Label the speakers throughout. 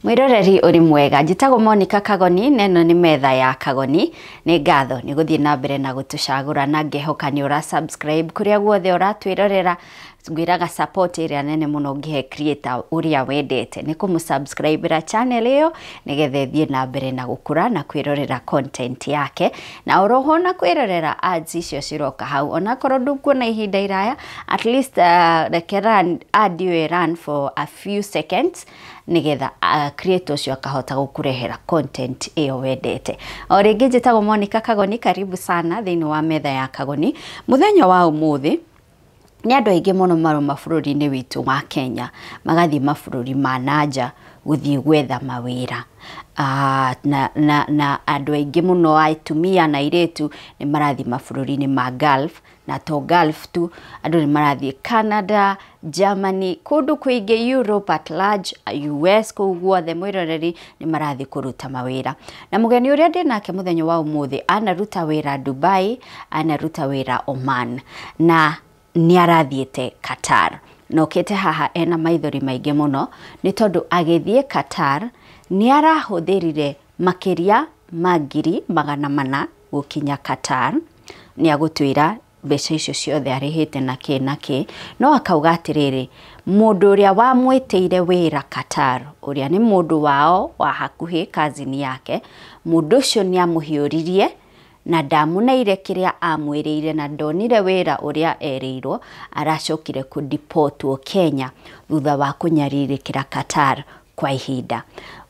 Speaker 1: Mwiroreri uri mwega, njĩtagwo Monica Kagoni na ĩno nĩ metha ya Kagoni. Nĩ ngatho nĩ gũthiĩ na mbere na gũtũcagũra na ngehoka nĩ ũra subscribe kũrĩa guothe ũratwĩrorera. Ngwĩraga support ĩrĩa nene mũno ũngĩhe creator ũrĩa wendete nĩ kũmũ-subscribe-ra channel ĩyo nĩgetha ĩthiĩ na mbere na gũkũra na kwĩrorera content yake, na oroho na kwĩrorera ads icio ciroka hau. Onakorwo ndũkuona ihinda iraya, at least reke run ad ĩyo run for a few seconds nĩgetha creator ũcio akahota gũkũrehera content ĩyo wendete. O rĩngĩ, njĩtagwo Monica Kagoni, karibu sana thĩinĩ wa metha ya Kagoni. Mũthenya wa ũmũthĩ nĩ andũ aingĩ mũno maruma bũrũri-inĩ witũ wa Kenya magathiĩ mabũrũri ma nanja gũthiĩ gwetha mawĩra. Na andũ aingĩ mũno atumia na airĩtu nĩ marathiĩ mabũrũri-inĩ ma Gulf, na to Gulf tu, andũ nĩ marathiĩ Canada, Germany, kũndũ kũingĩ Europe at large, US, kũu guothe mwĩroreri nĩ marathiĩ kũruta mawĩra. Na mũgeni ũrĩa ndĩ nake mũthenya wa ũmũthĩ anaruta wĩra Dubai, anaruta wĩra Oman, na nĩ arathiĩte Qatar. Na okĩte haha ena maithori maingĩ mũno nĩ tondũ agĩthiĩ Qatar nĩ arahũthĩrire makĩria ma 400,000 gũkinya Qatar. Nĩ agũtwĩra mbeca icio ciothe arĩhĩte na kĩ na kĩ, no akauga atĩrĩrĩ, mũndũ ũrĩa wamwĩtĩire wĩra Qatar, ũrĩa nĩ mũndũ wao wa hakuhĩ, cousin yake, mũndũ ũcio nĩ amũhiũririe na ndamũneire kĩrĩa amwĩrĩire na ndonire wĩra ũrĩa erĩirwo. Aracokire kũdipotwo Kenya thutha wa kũnyarirĩkĩra Qatar kwa ihinda.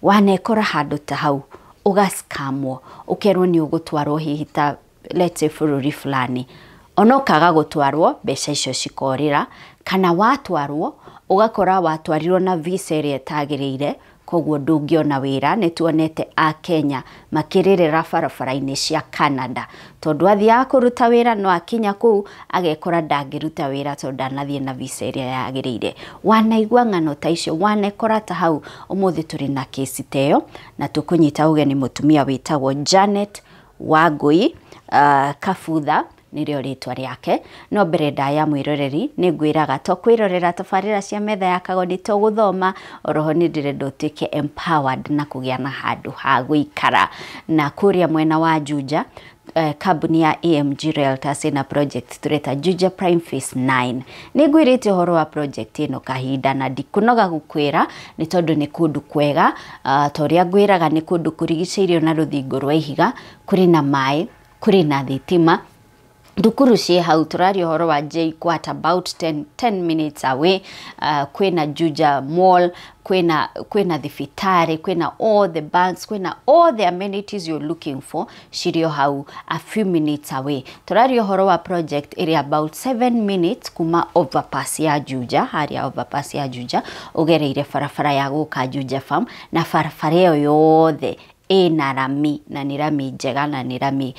Speaker 1: Wanekora handũ ta hau ũgascamwo, ũkerwo nĩ ũgũtwarwo hihi ta, let's say, bũrũri fulani, ona ũkaga gũtwarwo, mbeca icio cikorĩra, kana watwarwo ũgakora watwarirwo na visa ĩrĩa ĩtagĩrĩire, koguo ndũngĩona wĩra. Nĩ tuonete a Kenya makĩrĩrĩra barabara-inĩ cia Canada tondũ athiaga kũruta wĩra no akinya kũu agekora ndangĩruta wĩra tondũ ndanathiĩ na visa ĩrĩa yagĩrĩire. Wanaigua ng'ano ta icio? Wanekora ta hau? Ũmũthĩ tũrĩ na kesi ta ĩyo na tũkũnyita ũgeni mũtumia wĩtagwo Janet Wangui Kabutha nĩrĩo rĩtwa rĩake. No mbere ndaya, mwĩroreri, nĩ ngwĩraga to kwĩrorera tabarĩra cia metha ya Kagoni, to gũthoma, oroho nĩ ndĩrenda ũtuĩke empowered na kũgĩa na handũ ha gũikara. Na kũrĩa mwena wa Juja, kambuni ya AMG Realtors ĩna project tũreta Juja Prime Phase 9. Nĩ ngwĩrĩte ũhoro wa project ĩno kahinda na ndikũnoga gũkwĩra nĩ tondũ nĩ kũndũ kwega. Ta ũrĩa ngwĩraga, nĩ kũndũ kũrigicĩirio na rũthingo rwa ihiga, kũrĩ na maĩ, kũrĩ na thitima, thukuru ciĩ hau. Tũraria ũhoro wa JKUAT about 10 minutes away. Kwĩna Juja Mall, kwĩna thibitarĩ, kwĩna all the banks, kwĩna all the amenities you're looking for cirĩ o hau a few minutes away. Tũraria ũhoro wa project ĩrĩ about 7 minutes kuma overpass ya Juja, harĩa overpass ya Juja ũgereire barabara ya gũka Juja Farm, na barabara ĩyo yothe ĩna rami na nĩ rami njega na nĩ rami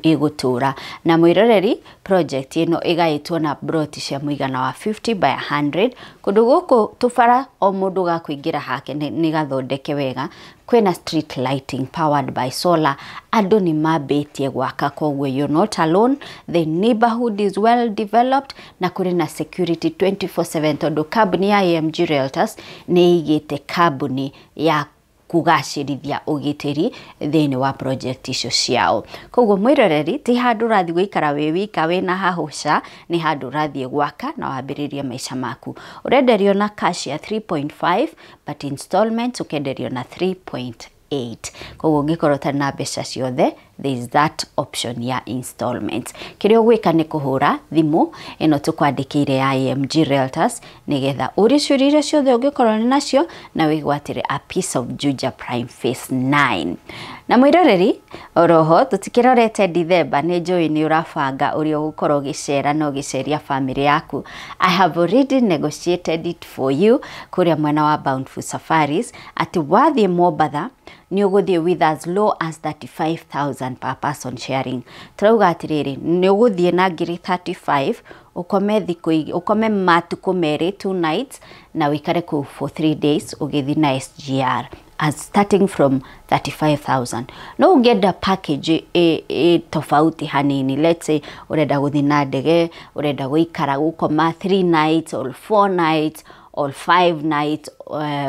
Speaker 1: ĩgũtũra. Na mwĩroreri, project ĩno ĩgaĩtwo na ploti cia mũigana wa 50 by 100. Kũndũ gũkũ tũbara o mũndũ gakũingĩra hake nĩ gathondeke wega, kwĩna street lighting powered by solar, andũ nĩ mambĩtie gwaka, koguo you're not alone. The neighborhood is well developed na kũrĩ na security 24/7 tondũ kambuni ya AMG Realtors nĩ ĩigĩte kambuni ya kugacĩrithia ũgitĩri thĩinĩ wa project icio ciao. Koguo mwĩroreri, ti handũ ũrathiĩ gũikara wĩ wika wĩna hahũca, nĩ handũ ũrathiĩ gwaka na wambĩrĩrie maica maku. Ũrenderio na cash ya 3.5, but installments ũkenderio na 3.8. Koguo ũngĩkorwo ũtarĩ na mbeca ciothe, there is that option ya installments. Kĩrĩa ũgwĩka nĩ kũhũra thimũ ĩno tũkwandĩkĩire ya AMG Realtors nĩgetha ũrie ciũria iria ciothe ũngĩkorwo nĩ nacio na wĩgwatĩre a piece of Juja Prime Phase 9. Na mwĩroreri, oroho tũtikĩrorete Dithemba, nĩ njũĩ nĩ ũrabanga ũrĩa ũgũkorwo ũgĩcera na ũgĩceria famĩlĩ yaku. I have already negotiated it for you kũrĩa mwena wa Bountiful Safaris atĩ wathiĩ Mombatha nĩ ũgũthiĩ with as low as 35,000 per person sharing. Tũrauga atĩrĩrĩ, nĩ ũgũthiĩ na ngiri 35, ũkome thikũ, ũkome matukũ merĩ, 2 nights, na ũikare kũu for 3 days ũgĩthiĩ na SGR as starting from 35,000. No ũngĩenda package ĩ tofauti hanini, let's say ũrenda gũthiĩ na ndege, ũrenda gũikara gũkoma 3 nights or 4 nights. or 5 nights,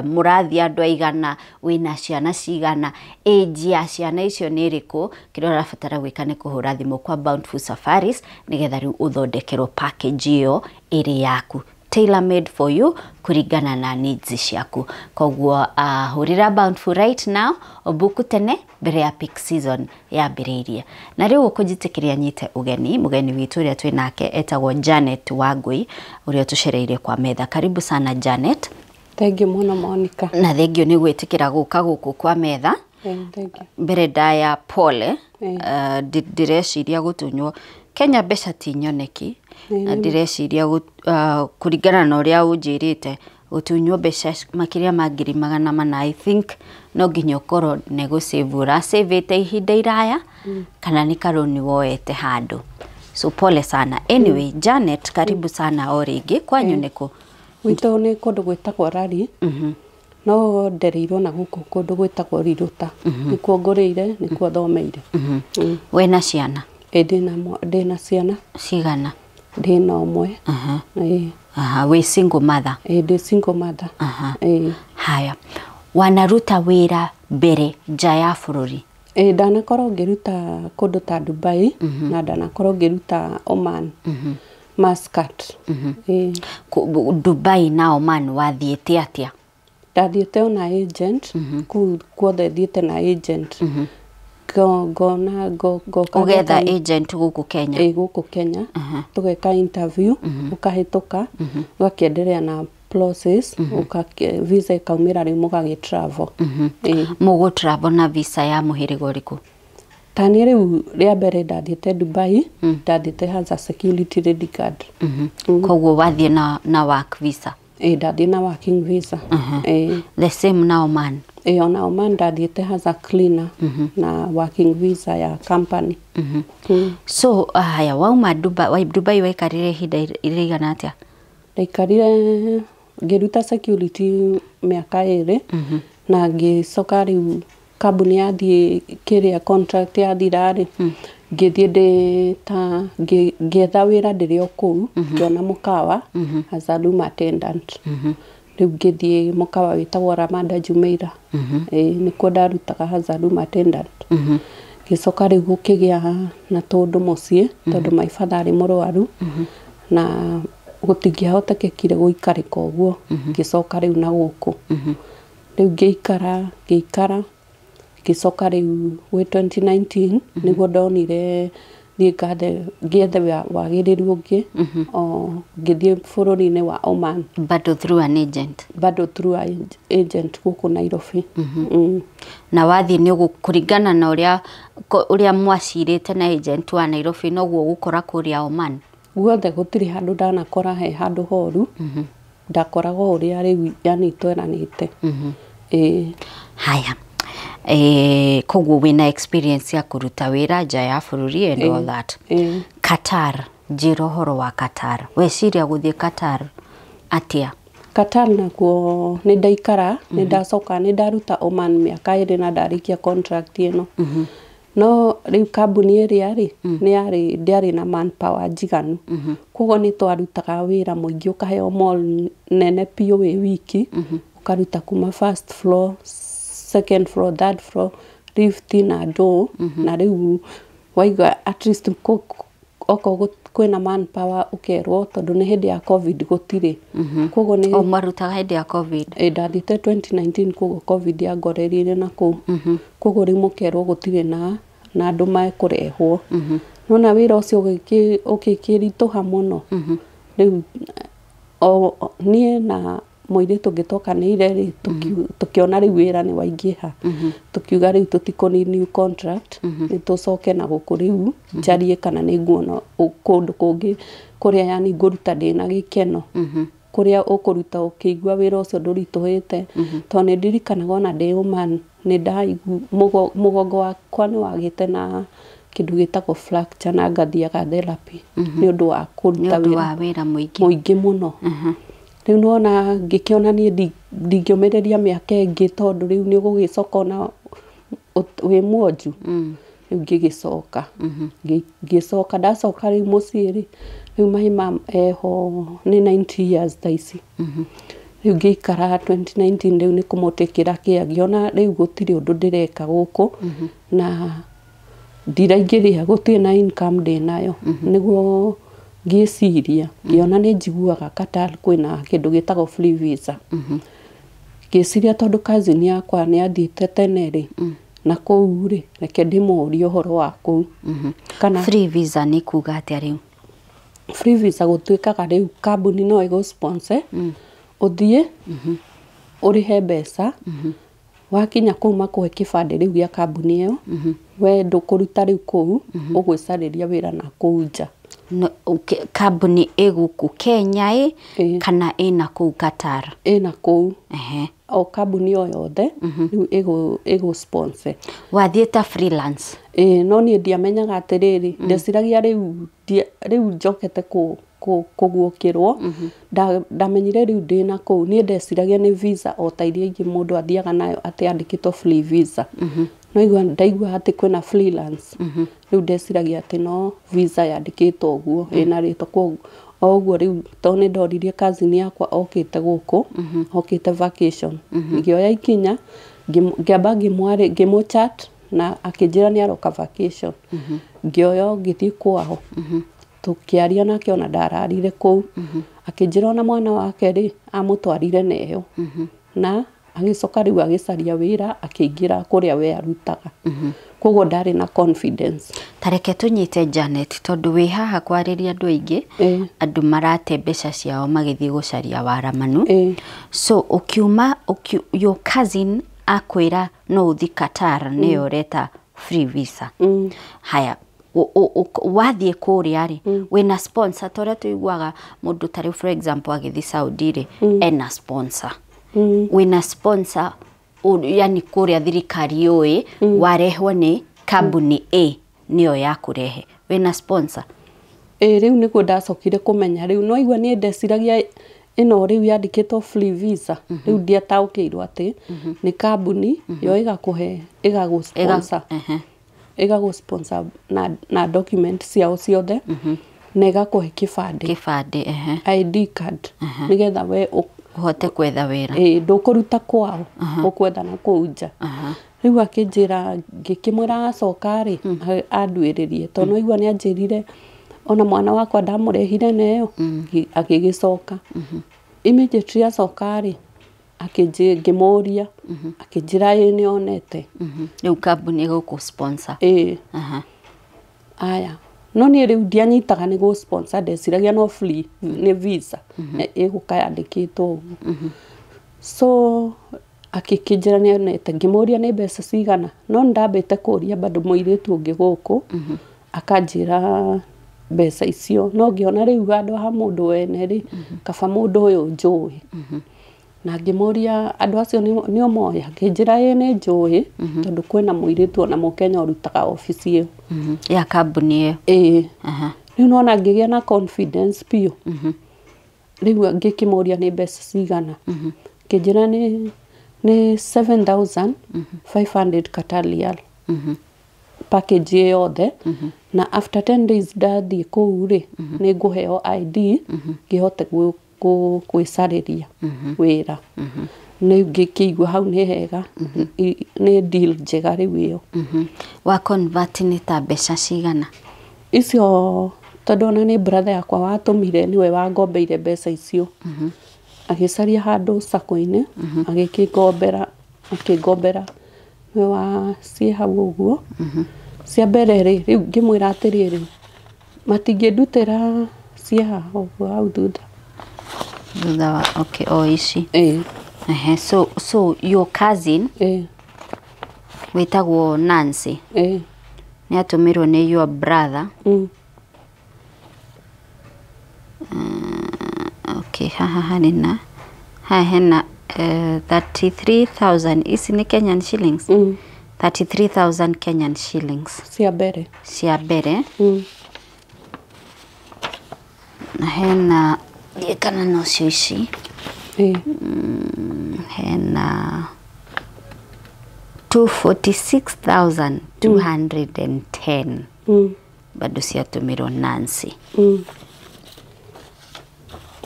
Speaker 1: mũrathiĩ andũ aigana, wĩna ciana cigana, age ya ciana icio nĩ ĩrĩkũ. Kĩrĩa ũrabatara gwĩka nĩ kũhũra thimũ kwa Bountiful Safaris nĩgetha rĩu ũthondekerwo package ĩyo ĩrĩ yaku, tailor made for you kũringana na needs ciaku. Koguo hũrĩra Bountiful right now, ũbuku tene mbere ya peak season yambĩrĩirie. Na rĩu ũkũnjĩtĩkĩria nyite ũgeni mũgeni witũ ũrĩa twĩ nake etagwo Janet Wangui, ũrĩa tũcereire kwa metha. Karibu sana Janet.
Speaker 2: Thank you mũno Monica.
Speaker 1: Na thengio nĩ gwĩtĩkĩra gũka gũkũ kwa metha.
Speaker 2: Thank you.
Speaker 1: Mbere ndaya pole, ndĩreciria gũtunywo Kenya mbeca ti nyoneki, na ndĩreciria kũringana na ũrĩa ũnjĩrĩte gũtunywo mbeca makĩria ma 400,000, I think no nginya ũkorwo nĩ gũsave ũrasavĩte ihinda iraya, kana nĩ karũni woete handũ. So pole sana. Anyway, Janet, karibu sana o rĩngĩ. Kwanyu nĩkũ?
Speaker 2: Gwitũ nĩ kũndũ gwĩtagwo Rari, no ndereirwo na gũkũ kũndũ gwĩtagwo Riruta. Nĩkuo ngũrĩire, nĩkuo thomeire.
Speaker 1: Wĩna ciana?
Speaker 2: Ndĩna ciana.
Speaker 1: Cigana?
Speaker 2: Ndĩna ũmwe.
Speaker 1: Wĩ single mother?
Speaker 2: Ndĩ single mother.
Speaker 1: Haya, wanaruta wĩra mbere nja ya bũrũri?
Speaker 2: Ndanakorwo ngĩruta kũndũ ta Dubai, na ndanakorwo ngĩruta Oman, Muscat.
Speaker 1: Dubai na Oman wathiĩte atĩa?
Speaker 2: Ndathiĩte ona agent, kũu guothe thiĩte na agent. Ngona ngoka
Speaker 1: ũgetha agent gũkũ Kenya?
Speaker 2: Gũkũ Kenya, tũgeka interview, ũkahĩtũka, ũgakĩenderea na process, visa ĩkaumĩra rĩu mũgagĩ travel.
Speaker 1: Mũgũ travel na visa ya mũhĩrĩga ũrĩkũ?
Speaker 2: Ta niĩ rĩu rĩa mbere ndathiĩte Dubai, ndathiĩte as a security lady guard.
Speaker 1: Koguo wathiĩ na work visa?
Speaker 2: Ndathiĩ na working visa.
Speaker 1: The same na Oman?
Speaker 2: Ona Oman ndathiĩte as a cleaner na working visa ya company.
Speaker 1: So haya, wauma Dubai, Dubai waikarire ihinda rĩigana atĩa?
Speaker 2: Ndaikarire ngĩruta security mĩaka 2, na ngĩcoka rĩu kambuni yathiĩ kĩrĩa contract yathira rĩ, ngĩthiĩ ndĩ ta ngĩetha wĩra ndĩrĩ o kũu, ngĩona mũkawa as a room attendant. Rĩu ngĩthiĩ mũkawa wĩtagwo Ramada Jumeirah. Nĩkuo ndarutaga as a room attendant. Ngĩcoka rĩu gũkĩgĩa na tũndũ mũciĩ, tondũ my father arĩ mũrwaru, na gũtingĩahotekekire gũikarĩka ũguo. Ngĩcoka rĩu na gũkũ. Rĩu ngĩikara, ngĩcoka rĩu gwĩ 2019 nĩguo ndonire thiĩ ngĩethe wagĩrĩru ũngĩ, o ngĩthiĩ bũrũri-inĩ wa Oman.
Speaker 1: Bado through an agent?
Speaker 2: Bado through an agent gũkũ Nairobi.
Speaker 1: Na wathiĩ nĩ kũringana na ũrĩa mwacirĩte na agent wa Nairobi, noguo ũgũkora kũrĩa Oman?
Speaker 2: Guothe gũtirĩ handũ ndanakora he handũ horu, ndakoraga ũrĩa rĩu yani tweranĩte.
Speaker 1: Haya, koguo wĩna experience ya kũruta wĩra nja ya bũrũri and all that. Qatar, njĩra ũhoro wa Qatar. Weciria gũthiĩ Qatar atĩa?
Speaker 2: Qatar nakuo nĩ ndaikara, nĩ ndacoka nĩ ndaruta Oman mĩaka 2 na ndarĩkia contract ĩno. No rĩu kambuni ĩrĩa rĩ, nĩ ndĩarĩ na manpower njiganu. Koguo nĩ twarutaga wĩra mũingĩ, ũkaheo mall nene biũ wĩ wiki, ũkaruta kuma first floor, second floor, third floor, lift na door, na rĩu waigua at least okorwo kwĩna manpower ũkerwo, tondũ nĩ hĩndĩ ya COVID gũtirĩ. Koguo nĩ
Speaker 1: O marutaga hĩndĩ ya COVID?
Speaker 2: Ndathiĩte 2019, koguo COVID yangorereire na kũu. Koguo rĩu mũkerwo gũtirĩ na andũ mekũrehwo. Nona wĩra ũcio ũgĩkĩritũha mũno. Rĩu niĩ na mũirĩtu ũngĩ twokanĩire rĩ, tũkĩona rĩu wĩra nĩ waingĩha. Tũkiuga rĩu tũtikũ new contract, nĩ tũcoke na gũkũ rĩu njarie kana nĩ nguona kũndũ kũngĩ kũrĩa yani ngũruta ndĩna gĩkeno. Kũrĩa ũkũruta ũkĩigua wĩra ũcio ndũritũhĩte. Tondũ nĩ ndirikanaga ona ndĩ Oman, nĩ ndaigua mũgongo wakwa nĩ wagĩte na kĩndũ gĩtagwo fracture na ngathiaga therapy nĩ ũndũ wa kũruta
Speaker 1: wĩra
Speaker 2: mũingĩ mũno. Rĩu nĩwona ngĩkĩona niĩ ndingĩũmĩrĩria mĩaka ĩngĩ, tondũ rĩu nĩ ũgũgĩcoka ona wĩ mwonju. Rĩu ngĩgĩcoka, ngĩcoka ndacoka rĩu mũciĩ rĩ, rĩu my mum eho nĩ 90 years thaa ici. Rĩu ngĩikara 2019 rĩu nĩ kũmũtĩkĩra kĩa ngĩona rĩu gũtirĩ ũndũ ndĩreka gũkũ na ndiraingĩria gũtirĩ na income ndĩnayo nĩguo ngĩciria ngĩona nĩ njiguaga Qatar kwĩna kĩndũ gĩtagwo free visa. Ngĩciria tondũ cousin yakwa nĩ athiĩte tene rĩ na kũu rĩ reke ndĩmũrie ũhoro wa kũu kana
Speaker 1: Free visa nĩ kuga atĩa rĩu?
Speaker 2: Free visa gũtuĩkaga rĩu kambuni no ĩgũ sponsor ũthiĩ ũrĩhe mbeca wakinya kũu makũhe kĩbandĩ rĩu gĩa kambuni ĩyo we ndũkũruta rĩu kũu ũgwĩcarĩria wĩra na kũu nja.
Speaker 1: No, okay, kambuni ĩ gũkũ Kenya ĩ kana ĩna kũu Qatar?
Speaker 2: Ĩna kũu.
Speaker 1: Ehe.
Speaker 2: O kambuni o yothe rĩu ĩgũ sponsor.
Speaker 1: Wathiĩ ta freelance?
Speaker 2: Ĩĩ, no niĩ ndiamenyaga atĩrĩrĩ, ndeciragia rĩu rĩu njokete kũguũkĩrwo ndamenyire rĩu ndĩna kũu niĩ ndeciragia nĩ visa o ta iria ingĩ mũndũ athiaga nayo atĩ yandĩkĩtwo free visa. No igua ndaigua atĩ kwĩna freelance rĩu ndeciragia atĩ no visa yandĩkĩtwo ũguo ĩna rĩtwa koguo o ũguo rĩu tondũ nĩ ndoririe cousin yakwa okĩte gũkũ okĩte vacation ngĩoya ikinya ngĩamba ngĩmũ chat na akĩnjĩra nĩ aroka vacation. Ngĩoya ngĩthiĩ kwao tũkĩaria nake ona ndararire kũu akĩnjĩra ona mwana wake rĩ amũtwarire neyo na agĩcoka rĩu agĩcaria wĩra akĩingĩra kũrĩa we arutaga. Koguo ndarĩ na confidence.
Speaker 1: Ta reke tũnyite Janet tondũ wĩ haha kwarĩria andũ aingĩ andũ marate mbeca ciao magĩthiĩ gũcaria waramanu. So ũkiuma your cousin akwĩra no ũthiĩ Qatar nĩyo ũreta free visa. Haya wathiĩ kũrĩa rĩ wĩna sponsor ta ũrĩa tũiguaga mũndũ ta rĩu for example agĩthiĩ Saudi rĩ ena sponsor. Wĩna sponsor yani kũrĩa thirikari yũĩ warehwo nĩ kambuni A nĩyo yakũrehe wĩna sponsor?
Speaker 2: Ĩĩ rĩu nĩguo ndacokire kũmenya rĩu no igua niĩ ndeciragia ĩno rĩu yandĩkĩtwo free visa rĩu ndiataũkĩirwo atĩ nĩ kambuni yo ĩgakũhe ĩgagũ sponsor ĩgagũ sponsor na document ciao ciothe na ĩgakũhe kĩbandĩ
Speaker 1: kĩbandĩ
Speaker 2: ID card nĩgetha we
Speaker 1: ũhote kwetha wĩra.
Speaker 2: Ĩĩ ndũkũruta kwao ũkwetha na kũu nja. Rĩu akĩnjĩra ngĩkĩmwĩra acoka rĩ anduĩrĩrie tondũ no igua nĩ anjĩrire ona mwana wakwa ndamũrehire neyo agĩgĩcoka. Immediately acoka rĩ ngĩmũria akĩnjĩra ĩĩ nĩ onete.
Speaker 1: Rĩu kambuni ĩgũkũ sponsor.
Speaker 2: Ĩĩ. Aya no niĩ rĩu ndianyitaga nĩ gũ sponsor ndeciragia no free nĩ visa ĩgũka yandĩkĩtwo ũguo. So akĩkĩnjĩra nĩ onete ngĩmũria nĩ mbeca cigana no nĩndambĩte kũria bado mũirĩtu ũngĩ gũkũ akanjĩra mbeca icio no ngĩona rĩu handũ ha mũndũ wene rĩ kaba mũndũ ũyũ njũĩ. Na ngĩmũria andũ acio nĩ ũmoĩ akĩnjĩra ĩĩ nĩ njũĩ tondũ kwĩna mũirĩtu ona mũkenya ũrutaga obici ĩyo
Speaker 1: ya kambuni ĩyo.
Speaker 2: Ĩĩ. Rĩu nona ngĩgĩa na confidence biũ. Rĩu ngĩkĩmũria nĩ mbeca cigana akĩnjĩra nĩ 7500 Qatar riyal package ĩyo yothe na after 10 days ndathiĩ kũu rĩ nĩ ngũheo ID ngĩhote gwĩcarĩria wĩra. Nĩ ngĩkĩigua hau nĩ hega nĩ deal njega rĩu ĩyo.
Speaker 1: Wa convert nĩ ta mbeca cigana?
Speaker 2: Icio tondũ ona nĩ brother yakwa watũmire nĩwe wangombeire mbeca icio. Agĩcaria handũ sacco-inĩ agĩkĩngombera akĩngombera nĩwe wa ciĩ hau ũguo. Cia mbere rĩ rĩu ngĩmwĩra atĩrĩrĩ matingĩndutĩra ciĩ haha ũguo hau thutha.
Speaker 1: Thutha wa okay o ici.
Speaker 2: Ĩĩ.
Speaker 1: Ehe, so your cousin wĩtagwo Nancy nĩ atũmĩrwo nĩ your brother. Okay, haha harĩ na haha hena 33,000 ici nĩ Kenyan shillings. 33,000 Kenyan shillings
Speaker 2: cia mbere
Speaker 1: cia mbere. Na hena kana nocio ici hena 246,210 bado ciatũmĩrwo Nancy.
Speaker 2: Rĩu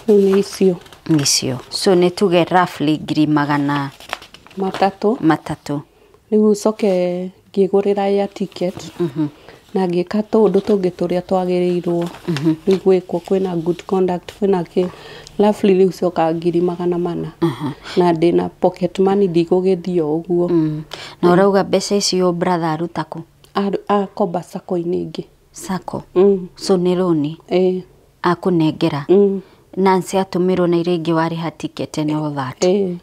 Speaker 2: nĩ icio.
Speaker 1: Icio so nĩ tuge roughly 300,000.
Speaker 2: 300. Rĩu coke ngĩgũrĩra air ticket na ngĩka tũũndũ tũngĩ tũrĩa twagĩrĩirwo rĩu gwĩkwo, kwĩna good conduct, kwĩna kĩ, roughly rĩu coka 400,000, na ndĩna pocket money, ndigũgĩthiĩ o ũguo.
Speaker 1: Na ũrauga mbeca icio brother aruta kũ?
Speaker 2: Akomba sacco-inĩ ĩngĩ.
Speaker 1: Sacco? So nĩ rũni?
Speaker 2: Ĩĩ.
Speaker 1: Akũnengera?
Speaker 2: Mm.
Speaker 1: Nancy atũmĩrwo na iria ingĩ warĩha ticket and all that?
Speaker 2: Ĩĩ.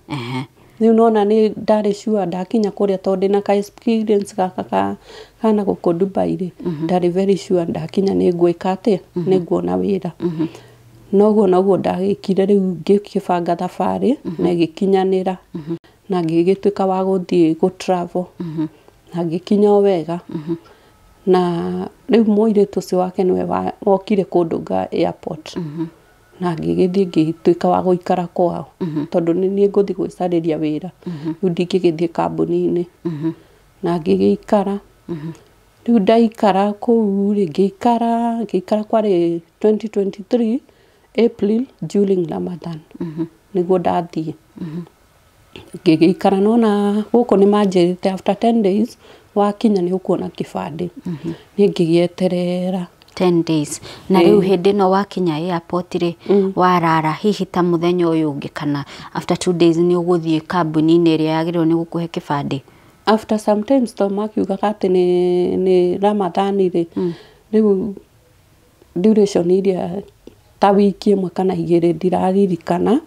Speaker 2: Rĩu nona nĩ ndarĩ sure ndakinya kũrĩa, tondũ ndĩna ka experience gaka ka kana gũkũ Dubai rĩ, ndarĩ very sure ndakinya nĩ ngwĩka atĩa, nĩ nguona wĩra. Noguo noguo ndagĩkire, rĩu ngĩkĩbanga thabarĩ na ĩgĩkinyanĩra, na ngĩgĩtuĩka wa gũthiĩ gũ travel na ngĩkinya o wega. Na rĩu mũirĩtu ũcio wake nĩwe wokire kũndũnga airport, na ngĩgĩthiĩ ngĩtuĩka wa gũikara kwao, tondũ nĩ niĩ ngũthiĩ gwĩcarĩria wĩra, rĩu ndingĩgĩthiĩ kambuni-inĩ. Na ngĩgĩikara, rĩu ndaikara kũu rĩ, ngĩikara ngĩikara, kwarĩ 2023 April during Ramadan nĩguo ndathiĩ. Ngĩgĩikara, nona gũkũ nĩ manjĩrĩte after 10 days wakinya nĩ ũkuona kĩbandĩ. Niĩ ngĩgĩeterera.
Speaker 1: 10 days. Na rĩu hĩndĩ ĩno wakinya airport rĩ, warara hihi ta mũthenya ũyũ ũngĩ kana after 2 days nĩ ũgũthiĩ kambuni-inĩ ĩrĩa yagĩrĩirwo nĩ gũkũhe kĩbandĩ?
Speaker 2: After sometimes, to makiugaga atĩ nĩ Ramathani rĩ, rĩu duration iria ta wiki ĩmwe kana igĩrĩ ndiraririkana,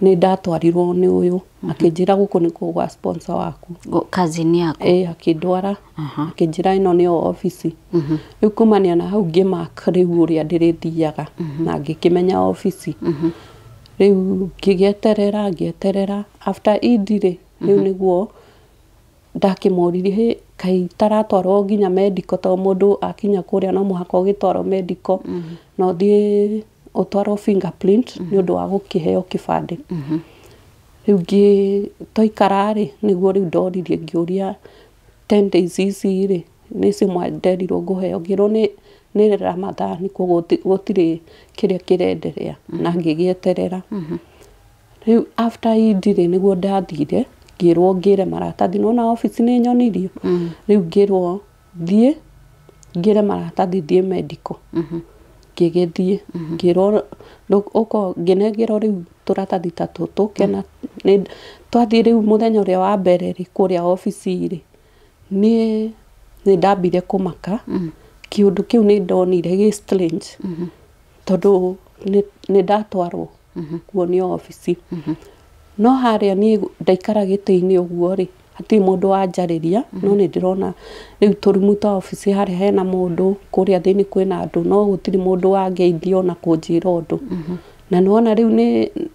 Speaker 2: nĩ ndatwarirwo nĩ ũyũ, akĩnjĩra gũkũ nĩkuo gwa sponsor waku.
Speaker 1: Cousin yaku?
Speaker 2: Ĩ, akĩndwara, akĩnjĩra ĩno nĩyo obici. Rĩu kumania na hau ngĩmark rĩu ũrĩa ndĩrĩthiaga na ngĩkĩmenya obici. Rĩu ngĩgĩeterera, ngĩeterera, after Eid rĩ, rĩu nĩguo ndakĩmũririe, "Hĩ, kaĩ itaratwarwo nginya medical?" Tondũ mũndũ akinya kũrĩa no mũhaka ũgĩtwarwo medical na ũthiĩ ũtwarwo fingerprint nĩ ũndũ wa gũkĩheo kĩbandĩ. Rĩu ngĩ twaikara rĩ, nĩguo rĩu ndoririe, ngĩũria, 10 days ici rĩ, nĩcio nderirwo ngũheo? Ngĩrwo nĩ Ramathani, koguo gũtirĩ kĩrĩa kĩrenderea. Na ngĩgĩeterera. Rĩu after Eid rĩ, nĩguo ndathire, ngĩrwo ngĩre maratathi, nona obici nĩ nyonirio. Rĩu ngĩrwo thiĩ ngĩre maratathi, thiĩ medical. Ngĩgĩthiĩ, ngĩrwo ũko, ngĩnengerwo rĩu tũratathi ta tũtũ kena. Twathiĩ rĩu mũthenya ũrĩa wa mbere rĩ, kũrĩa obici rĩ, niĩ nĩ ndambire kũmaka. Kĩũndũ kĩu nĩ ndonire gĩ strange, tondũ nĩ ndatwarwo kuonio obici, no harĩa niĩ ndaikara gĩtĩ-inĩ ũguo rĩ, hatirĩ mũndũ wanjarĩria. No nĩ ndĩrona rĩu tũrumu twa obici, harĩa hena mũndũ, kũrĩa thĩinĩ kwĩna andũ, no gũtirĩ mũndũ wangeithia ona kũnjĩra ũndũ. Na nĩwona rĩu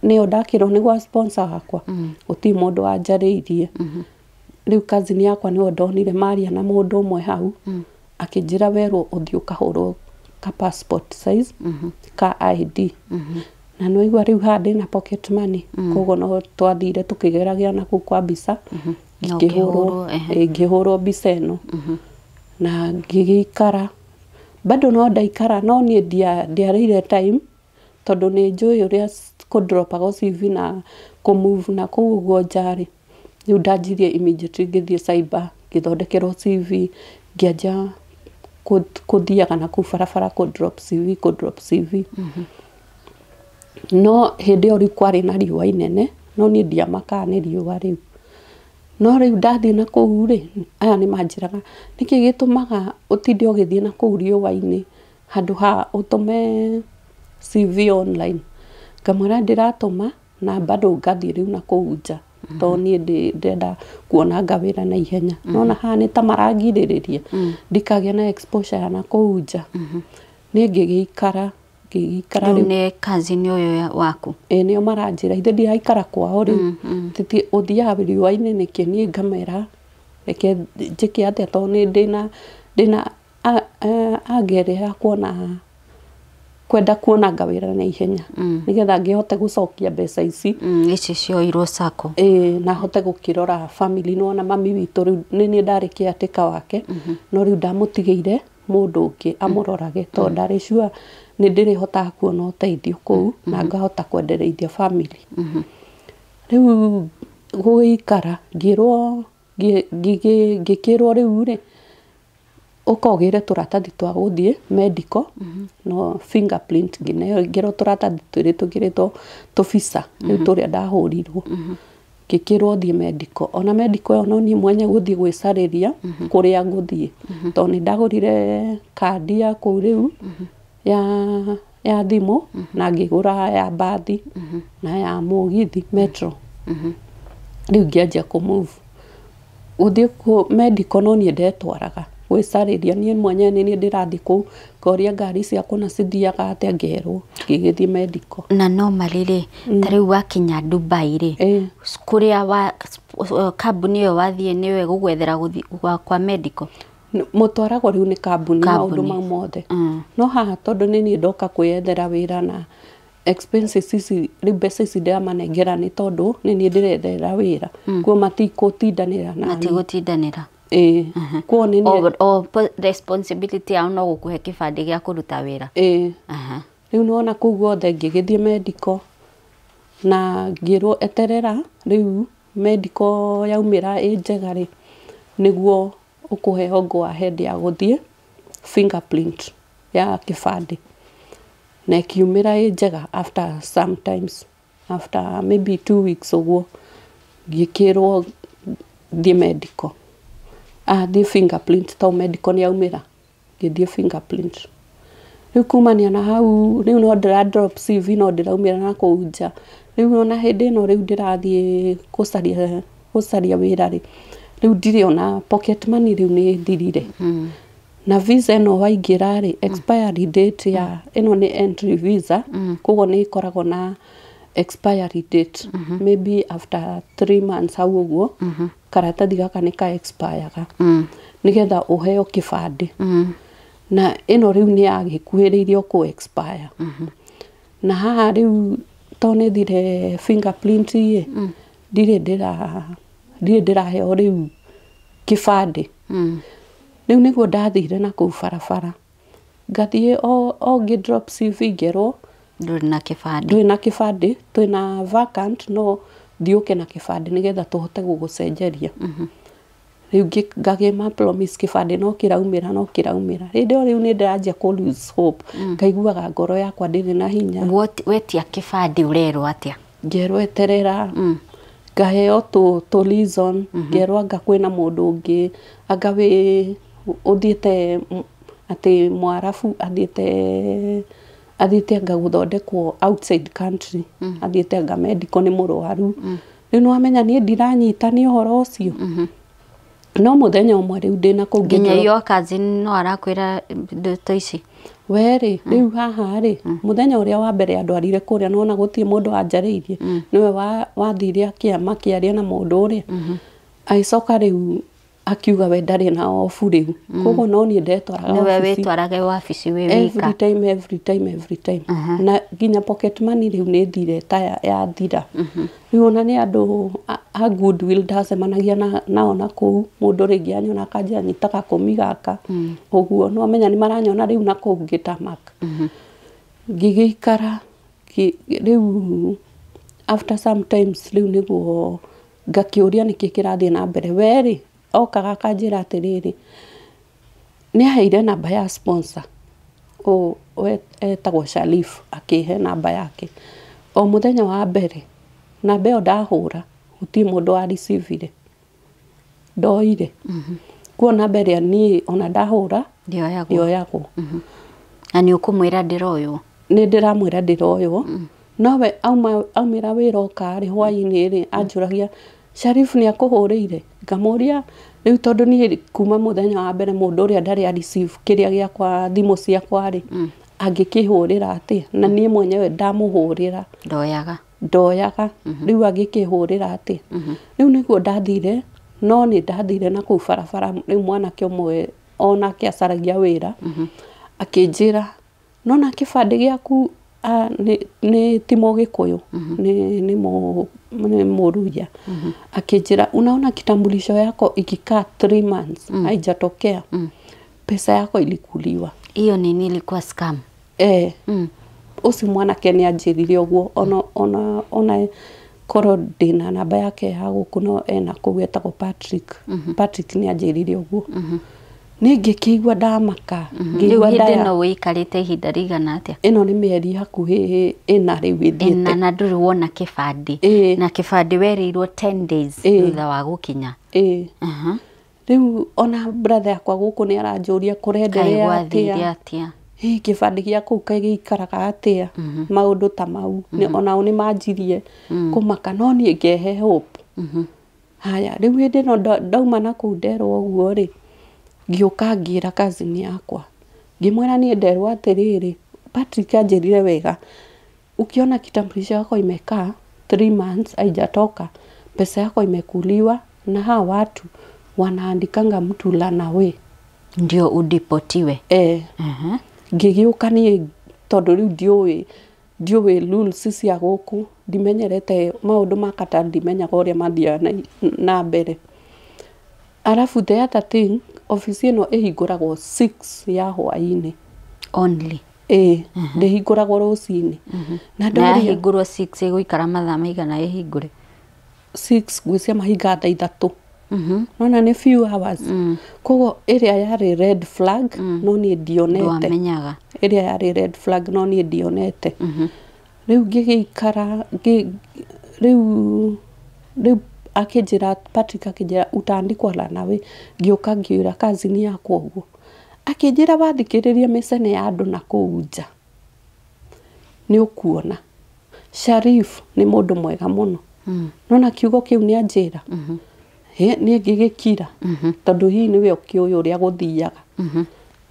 Speaker 2: nĩyo ndakĩrwo nĩ gwa sponsor wakwa, gũtirĩ mũndũ wanjarĩirie. Rĩu cousin yakwa nĩwe ndonire maria na mũndũ ũmwe hau, akĩnjĩra werwo ũthiĩ ũkahũrwo ka passport size ka ID. Na nĩwaigua rĩu haha ndĩna pocket money, koguo no twathire tũkĩgeragia na kũu kwa mbica.
Speaker 1: Na
Speaker 2: ngĩhũrwo.
Speaker 1: Ũkĩhũrwo, ehe.
Speaker 2: Ĩ, ngĩhũrwo mbica ĩno na ngĩgĩikara bado. No ndaikara, no niĩ ndiarĩire time, tondũ nĩ njũĩ ũrĩa kũdropagwo CV na kũmove na kũu ũguo nja rĩ. Rĩu ndanjirie immediately, ngĩthiĩ cyber, ngĩthondekerwo CV, ngĩanjia kũthiaga na kũu barabara kũ drop CV, kũ drop CV. No hĩndĩ ĩyo rĩu kwarĩ na riũa inene, no niĩ ndiamakaga nĩ riũa rĩu. No rĩu ndathiĩ na kũu rĩ, aya nĩ manjĩraga, "Nĩkĩ gĩtũmaga ũtinde ũgĩthiĩ na kũu riũa-inĩ handũ ha ũtũme CV online?" Ngamwĩra ndĩratũma na bado ngathiĩ rĩu na kũu nja, tondũ niĩ ndĩrenda kuonanga wĩra na ihenya. Nona haha nĩ ta marangirĩrĩria ndikagĩa na exposure ya na kũu nja. Niĩ ngĩgĩikara, ngĩgĩikara.
Speaker 1: Rĩu
Speaker 2: Rĩu
Speaker 1: nĩ cousin ũyũ waku?
Speaker 2: Ĩ, nĩo maranjĩra ithe ndiraikara kwao rĩu, titi ũthiaga riũa-inĩ nĩkĩ? Niĩ ngamera reke njĩke atĩa, tondũ nĩ ndĩna angere ya kuona, kwenda kuonanga wĩra na ihenya nĩgetha ngĩhote gũcokia mbeca ici.
Speaker 1: Ici cioirwo sacco.
Speaker 2: Ĩĩ, na hote gũkĩrora family. Nĩwona mami witũ rĩu nĩ niĩ ndarĩ caretaker wake, no rĩu ndamũtigĩire mũndũ ũngĩ amũrorage, tondũ ndarĩ sure Nĩ ndĩrĩhotaga kuona ũteithio kũu na ngahota kwendereithia family. Rĩu gũgĩikara ngĩrwo ngĩkĩrwo rĩu rĩ ũkogĩre tũratathi twa gũthiĩ medical no fingerprint ngĩnengera tũratathi twĩrĩ tũkĩrĩtwo tũbica rĩu tũrĩa ndahũrirwo ngĩkĩrwo thiĩ medical. Ona medical ĩyo no niĩ mwenye gũthiĩ gwĩcarĩria kũrĩa ngũthiĩ tondũ nĩ ndagũrire kandi ya kũu rĩu ya thimũ na ngĩgũra ya mbathi na ya mũgithi metro. Rĩu ngĩanjia kũ move gũthiĩ medical no niĩ ndetwaraga gwĩcarĩria niĩ mwenyewe nĩ niĩ ndĩrathiĩ kũu ngoria ngari cia kũna cithiaga atĩa ngerwo ngĩgĩthiĩ medical.
Speaker 1: Na normally rĩ ta rĩu wakinya Dubai rĩ kũrĩa wa kambuni ĩyo wathiĩ nĩyo ĩgũgwethera gũthiĩ kwa medical?
Speaker 2: Mũtwaragwo rĩu nĩ kambuni maũndũ mau mothe. No haha tondũ nĩ niĩ ndoka kwĩyethera wĩra na expenses ici rĩu mbeca ici ndĩramanengera nĩ tondũ nĩ niĩ ndĩrethera wĩra kuo matigũtindanĩra na
Speaker 1: matigũtindanĩra.
Speaker 2: Ĩĩ kuo nĩ niĩ
Speaker 1: o responsibility yao no gũkũhe kĩbandĩ gĩa kũruta wĩra.
Speaker 2: Ĩĩ rĩu nĩwona kũu guothe ngĩgĩthiĩ medical na ngĩrwo eterera rĩu medical yaumĩra ĩ njega rĩ nĩguo ũkũheo go ahead ya gũthiĩ fingerprint ya kĩbandĩ na ĩkiumĩra ĩ njega after sometimes after maybe 2 weeks ũguo ngĩkĩrwo thiĩ medical thiĩ fingerprint to medical nĩ yaumĩra ngĩthiĩ fingerprint. Rĩu kumania na hau rĩu no ndĩra drop CV no ndĩraumĩra na kũu nja. Rĩu ona hĩndĩ ĩno rĩu ndĩrathiĩ gũcaria wĩra rĩ rĩu ndirĩ ona pocket money rĩu nĩ thirire. Na visa ĩno waingĩra rĩ expiry date ya ĩno nĩ entry visa koguo nĩ ĩkoragwo na expiry date maybe after 3 months hau ũguo karatathi gaka nĩ ka expire-ga nĩgetha ũheo kĩbandĩ. Na ĩno rĩu nĩ yagĩkuhĩrĩirie kũ expire. Na haha rĩu to nĩ thire fingerprint ĩ ndirĩ ndĩraheo rĩu kĩbandĩ. Rĩu nĩguo ndathire na kũu barabara ngathiĩ o ngĩ drop CV ngerwo
Speaker 1: ndũrĩ na kĩbandĩ,
Speaker 2: ndũrĩ na kĩbandĩ twĩna vacant no thiĩ ũke na kĩbandĩ nĩgetha tũhote gũgũcenjeria. Rĩu ngagĩma promise kĩbandĩ no kĩraumĩra no kĩraumĩra. Hĩndĩ ĩyo rĩu nĩ ndĩranjia kũ lose hope ngaiguaga ngoro yakwa ndĩrĩ na hinya.
Speaker 1: Wetia kĩbandĩ ũrerwo atĩa?
Speaker 2: Ngerwo eterera ngaheo tũ reason ngerwo anga kwĩna mũndũ ũngĩ anga wĩ ũthiĩte atĩ Mwarabu athiĩte anga gũthondekwo outside country athiĩte anga medical nĩ mũrwaru. Rĩu nĩwamenya niĩ ndiranyita nĩ ũhoro ũcio. No mũthenya ũmwe rĩu ndĩna kũu
Speaker 1: nginya your cousin no arakwĩra ndeto ici
Speaker 2: we rĩ rĩu haha rĩ mũthenya ũrĩa wa mbere andwarire kũrĩa nĩwona gũtirĩ mũndũ wanjarĩirie nĩwe wathire makĩaria na mũndũ ũrĩa agĩcoka rĩu akiuga we ndarĩ na obu rĩu koguo no niĩ ndetwaraga
Speaker 1: nĩwe wĩtwarage wabici wĩ wika
Speaker 2: every time every time every time. Na nginya pocket money rĩu nĩ thire ta yathira. Rĩu ona nĩ andũ a goodwill ndacemanagia nao na kũu mũndũ rĩngĩ anyona akanjia nyita gakũmi gaka ũguo nĩwamenya nĩ maranyona rĩu na kũu ngĩtamak. Ngĩgĩikara rĩu after sometimes rĩu nĩguo ngakĩũria nĩkĩ kĩrathiĩ na mbere. We rĩ okaga akanjĩra atĩrĩrĩ nĩ aheire namba ya sponsor etagwo Sharif akĩhe namba yake. O mũthenya wa mbere namba ĩyo ndahũra gũtirĩ mũndũ wa receive-ire ndoire. Kuo namba ĩrĩa niĩ ona ndahũra ndĩoyagwo.
Speaker 1: Na nĩ ũkũmwĩra ndĩroywo?
Speaker 2: Nĩ ndĩramwĩra ndĩroywo. Nowe aumĩra wĩra oka rĩ hwaĩ-inĩ rĩ anjũragia Sharif nĩ akũhũrĩire? Ngamũria rĩu tondũ niĩ kuma mũthenya wa mbere mũndũ ũrĩa ndarĩ a receive kĩrĩa gĩakwa thimũ ciakwa rĩ angĩkĩhũrĩra atĩa na niĩ mwenyewe ndamũhũrĩra ndoyaga rĩu angĩkĩhũrĩra atĩa. Rĩu nĩguo ndathire no nĩ ndathire na kũu barabara rĩu mwanake ũmwe onake acaragia wĩra akĩnjĩra nona kĩbandĩ gĩaku nĩ ti Mũgĩkũyũ nĩ Mũruya. Akĩnjĩra unaona kitambulisho yako ikikaa 3 months haijatokea pesa yako ilikuliwa.
Speaker 1: Hiyo nini ilikuwa scam?
Speaker 2: Ũcio mwanake nĩ anjĩrire ũguo ona korwo ndĩna namba yake ya gũkũ no ena kũu etagwo Patrick. Patrick nĩ anjĩrire ũguo. Niĩ ngĩkĩigua ndamaka,
Speaker 1: ngĩigua ndaya. Rĩu wĩikarĩte ihinda rĩigana atĩa?
Speaker 2: Ĩno nĩ mĩeri hakuhĩ ĩna rĩu ĩthiĩte.
Speaker 1: Ĩna na ndũrĩ wona kĩbandĩ. Na kĩbandĩ werĩirwo 10 days thutha wa gũkinya.
Speaker 2: Rĩu ona brother yakwa gũkũ nĩ aranjũria kũrenderea atĩa. Kĩbandĩ gĩa kũu kaĩ gĩikaraga atĩa, maũndũ ta mau. Onao nĩ manjirie kũmaka no niĩ ngehe hope. Haya rĩu hĩndĩ ĩno ndauma na kũu nderwo ũguo rĩ, ngĩũka ngĩra cousin yakwa ngĩmwĩra niĩ nderwo atĩrĩrĩ, Patrick anjĩrire wega, ukiona kitambulisho yako imekaa 3 months haijatoka, pesa yako imekuliwa na hawa watu wanaandikanga mtu lanawe
Speaker 1: ndio udipotiwe.
Speaker 2: Ngĩgĩũka niĩ tondũ rĩu ndiũĩ rules cia gũkũ, ndimenyerete maũndũ ma Qatar, ndimenyaga ũrĩa mathiaga na mbere. Alafu the other thing, ofici ĩno ĩhingũragwo 6 ya hwaĩ-inĩ
Speaker 1: only.
Speaker 2: Ndĩhingũragwo rũcinĩ.
Speaker 1: Na yahingũrwo 6 ĩgũikara mathaa maigana ĩhingũre?
Speaker 2: 6 ngwĩciria mahinga thaa 3. Nona nĩ few hours. Koguo ĩrĩa yarĩ red flag no niĩ ndionete.
Speaker 1: Ndwamenyaga.
Speaker 2: Ĩrĩa yarĩ red flag no niĩ ndionete. Rĩu ngĩgĩikara rĩu akĩnjĩra Patrick akĩnjĩra utaandikwa lanawe. Ngĩũka ngĩũra cousin yakwa ũguo. Akĩnjĩra wathikĩrĩria mĩcene ya andũ na kũu nja nĩ ũkuona Sharif nĩ mũndũ mwega mũno. Nona kiugo kĩu nĩ anjĩra. Niĩ ngĩgĩkira tondũ hihi nĩwe ũkĩũĩ ũrĩa gũthiaga.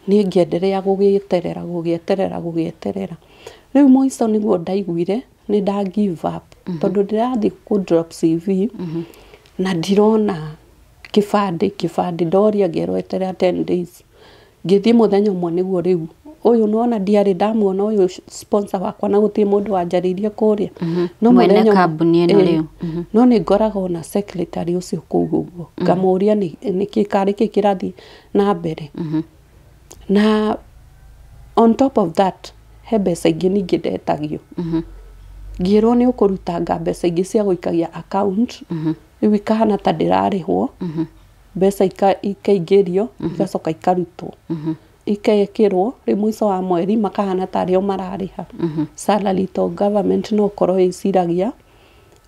Speaker 2: Niĩ ngĩenderea gũgĩeterera gũgĩeterera. Rĩu mũico nĩguo ndaiguire nĩ nda give up tondũ ndĩrathiĩ kũ drop CV na ndirona kĩbandĩ ndoria ngerwo eterera 10 days. Ngĩthiĩ mũthenya ũmwe nĩguo rĩu ũyũ nĩwona ndiarĩ ndamuona ũyũ sponsor wakwa na gũtirĩ mũndũ wanjarĩirie kũrĩa.
Speaker 1: No mwene kambuni ĩno rĩu.
Speaker 2: No nĩ ngoragwo na secretary ũcio kũu ũguo ngamũria nĩkĩ karĩ kĩ kĩrathiĩ na mbere. Na on top of that he mbeca ingĩ ningĩ ndetagio. Ngĩrwo nĩ ũkũrutanga mbeca ingĩ cia gũikagia account rĩu ikahana ta ndĩrarĩhwo, mbeca ikaingĩrio igacoka ikarutwo ikekĩrwo rĩu mũico wa mweri makahana tarĩ o mararĩha salary to government no ũkorwo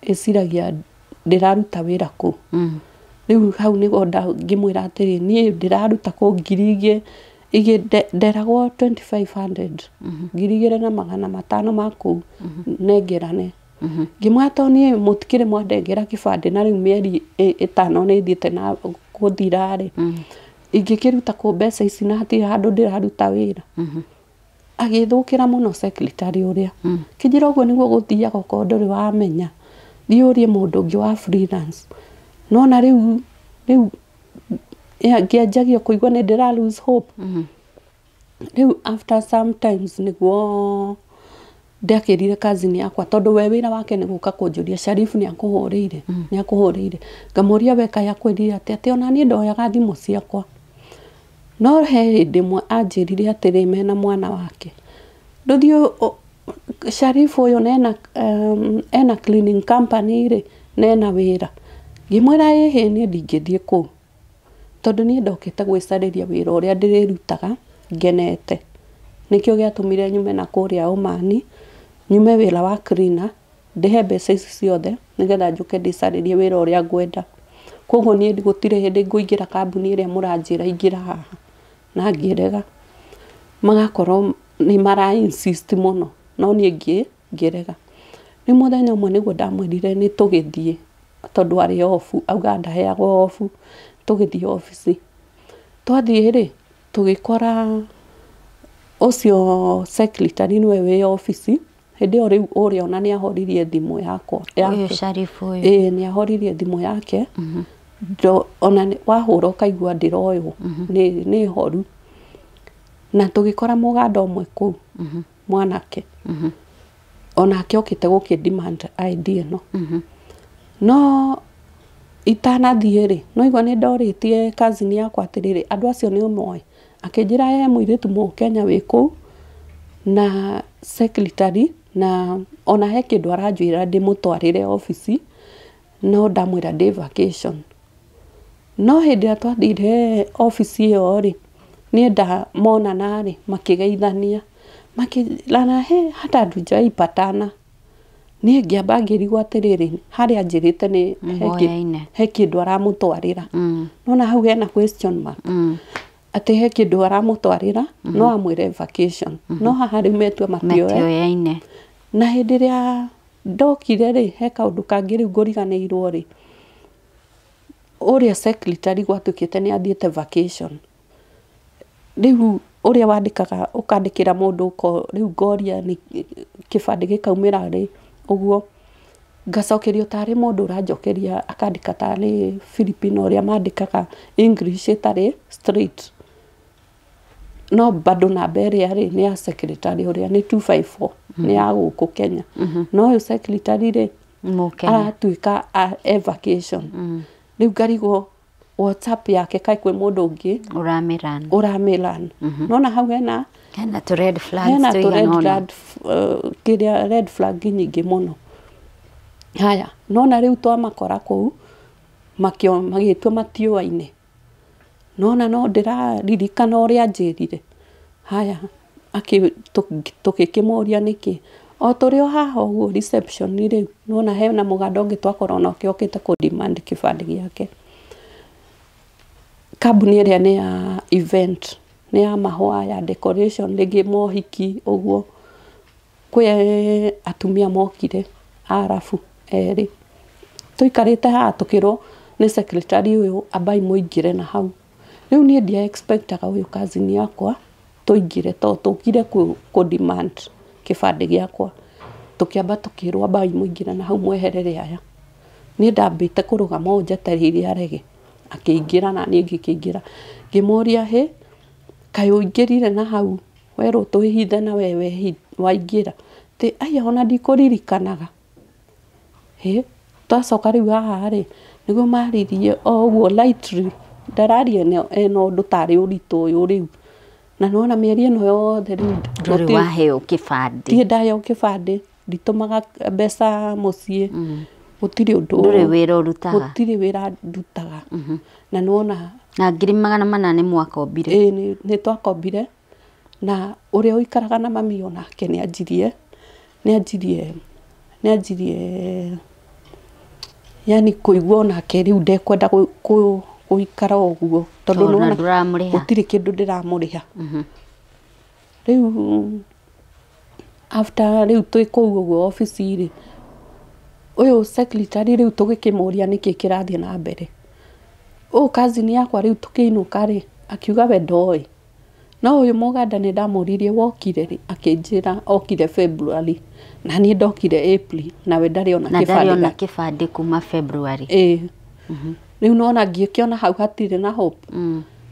Speaker 2: ĩciragia ndĩraruta wĩra kũu. Rĩu hau nĩguo ngĩmwĩra atĩrĩ niĩ ndĩraruta kũu ngiri igĩ nderagwo 2500 2500 ma kũu nengerane. Ngĩmwĩra to niĩ mũtikĩrĩ mwandengera kĩbandĩ na rĩu mĩeri 5 nĩ ĩthiĩte na gũthira rĩ, ingĩkĩruta kũ mbeca ici na hatirĩ handũ ndĩraruta wĩra. Agĩthũkĩra mũno secretary ũrĩa. Kĩnjĩra ũguo nĩguo gũthiaga okorwo ndũrĩ wamenya thiĩ ũrie mũndũ ũngĩ wa freelance. Nona rĩu ngĩanjagia kũigua nĩ ndĩra lose hope. Rĩu after sometimes nĩguo ndakĩrire cousin yakwa tondũ we wĩra wake nĩ gũka kũnjũria Sharif nĩ akũhũrĩire. Ngamũria we kaĩ akwĩrire atĩa, atĩ ona niĩ ndoyaga thimũ ciakwa. No he hĩndĩ ĩmwe anjĩrire atĩrĩ mena mwana wake, ndũthiĩ Sharif ũyũ nena ena cleaning company rĩ nena wĩra. Ngĩmwĩra ĩhĩ niĩ ndingĩthiĩ kũu tondũ niĩ ndokĩte gwĩcarĩria wĩra ũrĩa ndĩrĩrutaga ngenete. Nĩkĩo gĩatũmire nyume na kũrĩa Omani, nyume wĩra wa cleaner, ndĩhe mbeca ici ciothe nĩgetha njũke ndĩcarĩrie wĩra ũrĩa ngwenda. Koguo niĩ gũtirĩ hĩndĩ ngũingĩra kambuni ĩrĩa mũranjĩra ingĩra haha na ngĩrega. Magakorwo nĩ mara insist mũno no niĩ ngĩrega. Rĩu mũthenya ũmwe nĩguo ndamwĩrire nĩ tũgĩthiĩ tondũ arĩ off, auga ndaheagwo off, tũgĩthiĩ ofici. Twathiĩ rĩ tũgĩkora ũcio secretary nĩwe wĩ ofici. Hĩndĩ ĩyo rĩu ũrĩa ona nĩ ahoririe thimũ yakwa
Speaker 1: yake. Sharifu ũyũ.
Speaker 2: Nĩ ahoririe thimũ yake. Ona wahũra ũkaigua ndĩroywo nĩ horu. Na tũgĩkora mũganda ũmwe kũu mwanake. Onake okĩte gũkĩ demand ID ĩno. No itanathiĩ rĩ, no igua nĩ ndorĩtie cousin yakwa atĩrĩrĩ andũ acio nĩ ũmoĩ. Akĩnjĩra he mũirĩtu mũkenya wĩ kũu Na secretary na ona he kĩndũ aranjwĩra ndĩmũtwarĩre obici no ndamwĩra ndĩ vacation. No hĩndĩ ĩrĩa twathire obici ĩyo rĩ, niĩ ndamonana rĩ, makĩgeithania, makĩrana he hata hatujawahi patana. Niĩ ngĩamba ngĩrigwo atĩrĩrĩ, harĩa anjĩrĩte nĩ he kĩndũ aramũtwarĩra. Nona hau hena question mark. Atĩ he kĩndũ aramũtwarĩra, no amwĩre vacation. No haha rĩu metua matioyaine. Na hĩndĩ ĩrĩa ndokire rĩ, he kaũndũ kangĩ rĩu ngũriganĩirwo rĩ, ũrĩa secretary gwatuĩkĩte nĩ athiĩte vacation. Rĩu ũrĩa wandĩkaga ũkandĩkĩra mũndũ rĩu ngoria nĩ kĩbandĩ gĩkaumĩra rĩ, ũguo ngacokerio tarĩ mũndũ ũranjokeria akandĩka tarĩ Filipino ũrĩa mandĩkaga English ĩtarĩ straight. No bado namba ĩrĩa rĩ nĩ ya secretary ũrĩa nĩ 254 nĩ ya gũkũ Kenya. No ũyũ secretary rĩ aratuĩka e vacation. Rĩu ngarigwo WhatsApp yake kaĩ kwĩ mũndũ ũngĩ ũramĩran. Nona hau hena
Speaker 1: tũ red flags tũigana
Speaker 2: kĩrĩa red flag nyingĩ mũno. Haya, nona rĩu twamakora kũu magĩtua matiũaine. Nona no ndĩraririkana ũrĩa anjĩrire. Haya, tũgĩkĩmũria nĩkĩ. O tũrĩ o haha ũguo reception rĩu, nona hena mũganda ũngĩ twakorwo nake okĩte kũ demand kĩbandĩ gĩake. Kambuni ĩrĩa nĩ ya event, nĩ ya mahũa, ya decoration, rĩngĩ mohiki ũguo. Kwĩ atumia mokire Arabu erĩ. Tũikarĩte haha tũkĩrwo nĩ secretary ũyũ ambai mũingĩre na hau. Rĩu niĩ ndia expectaga ũyũ cousin yakwa tũingĩre tondũ tũkire kũ demand kĩbandĩ gĩakwa. Tũkĩamba tũkĩrwo ambai mũingĩre na hau mweherere aya. Niĩ ndambĩte kũrũgama ũũ njetereire arege. Akĩingĩra na niĩ ngĩkĩingĩra. Ngĩmũria hĩ, kaĩ ũingĩrire na hau werwo twĩhithe na we waingĩra. Atĩ aya ona ndikũririkanaga. Hĩ, twacoka rĩu haha rĩ, nĩguo maririe o ũguo lightly, ndararia ena ũndũ tarĩ ũritũ ũyũ rĩu. Na nĩwona mĩeri ĩno yothe rĩu
Speaker 1: ndũrĩ waheo kĩbandĩ.
Speaker 2: Ndirĩ ndaheo kĩbandĩ, nditũmaga mbeca mũciĩ. Gũtirĩ ũndũ.
Speaker 1: Ndũrĩ wĩra ũrutaga.
Speaker 2: Gũtirĩ wĩra ndutaga. Na nĩwona
Speaker 1: na 400,000 nĩ mwakombire.
Speaker 2: Ĩĩ nĩ twakombire. Na ũrĩa ũikaraga na mami onake nĩ anjirie yani kũigua onake rĩu ndekwenda gũikara ũguo tondũ nĩwona gũtirĩ kĩndũ ndĩramũrĩha. Rĩu after rĩu twĩ kũu ũguo obici rĩ, ũyũ secretary rĩu tũgĩkĩmũria nĩkĩ kĩrathiĩ na mbere. Ũyũ cousin yakwa rĩu tũkĩinũka rĩ, akiuga we ndoĩ. No ũyũ mũganda nĩ ndamũririe wokire rĩ, akĩnjĩra okire February na niĩ ndokire April na we ndarĩ ona kĩbandĩ.
Speaker 1: Na ndarĩ ona kĩbandĩ kuma February.
Speaker 2: Ĩĩ. Rĩu nona ngĩkĩona hau hatirĩ na hope.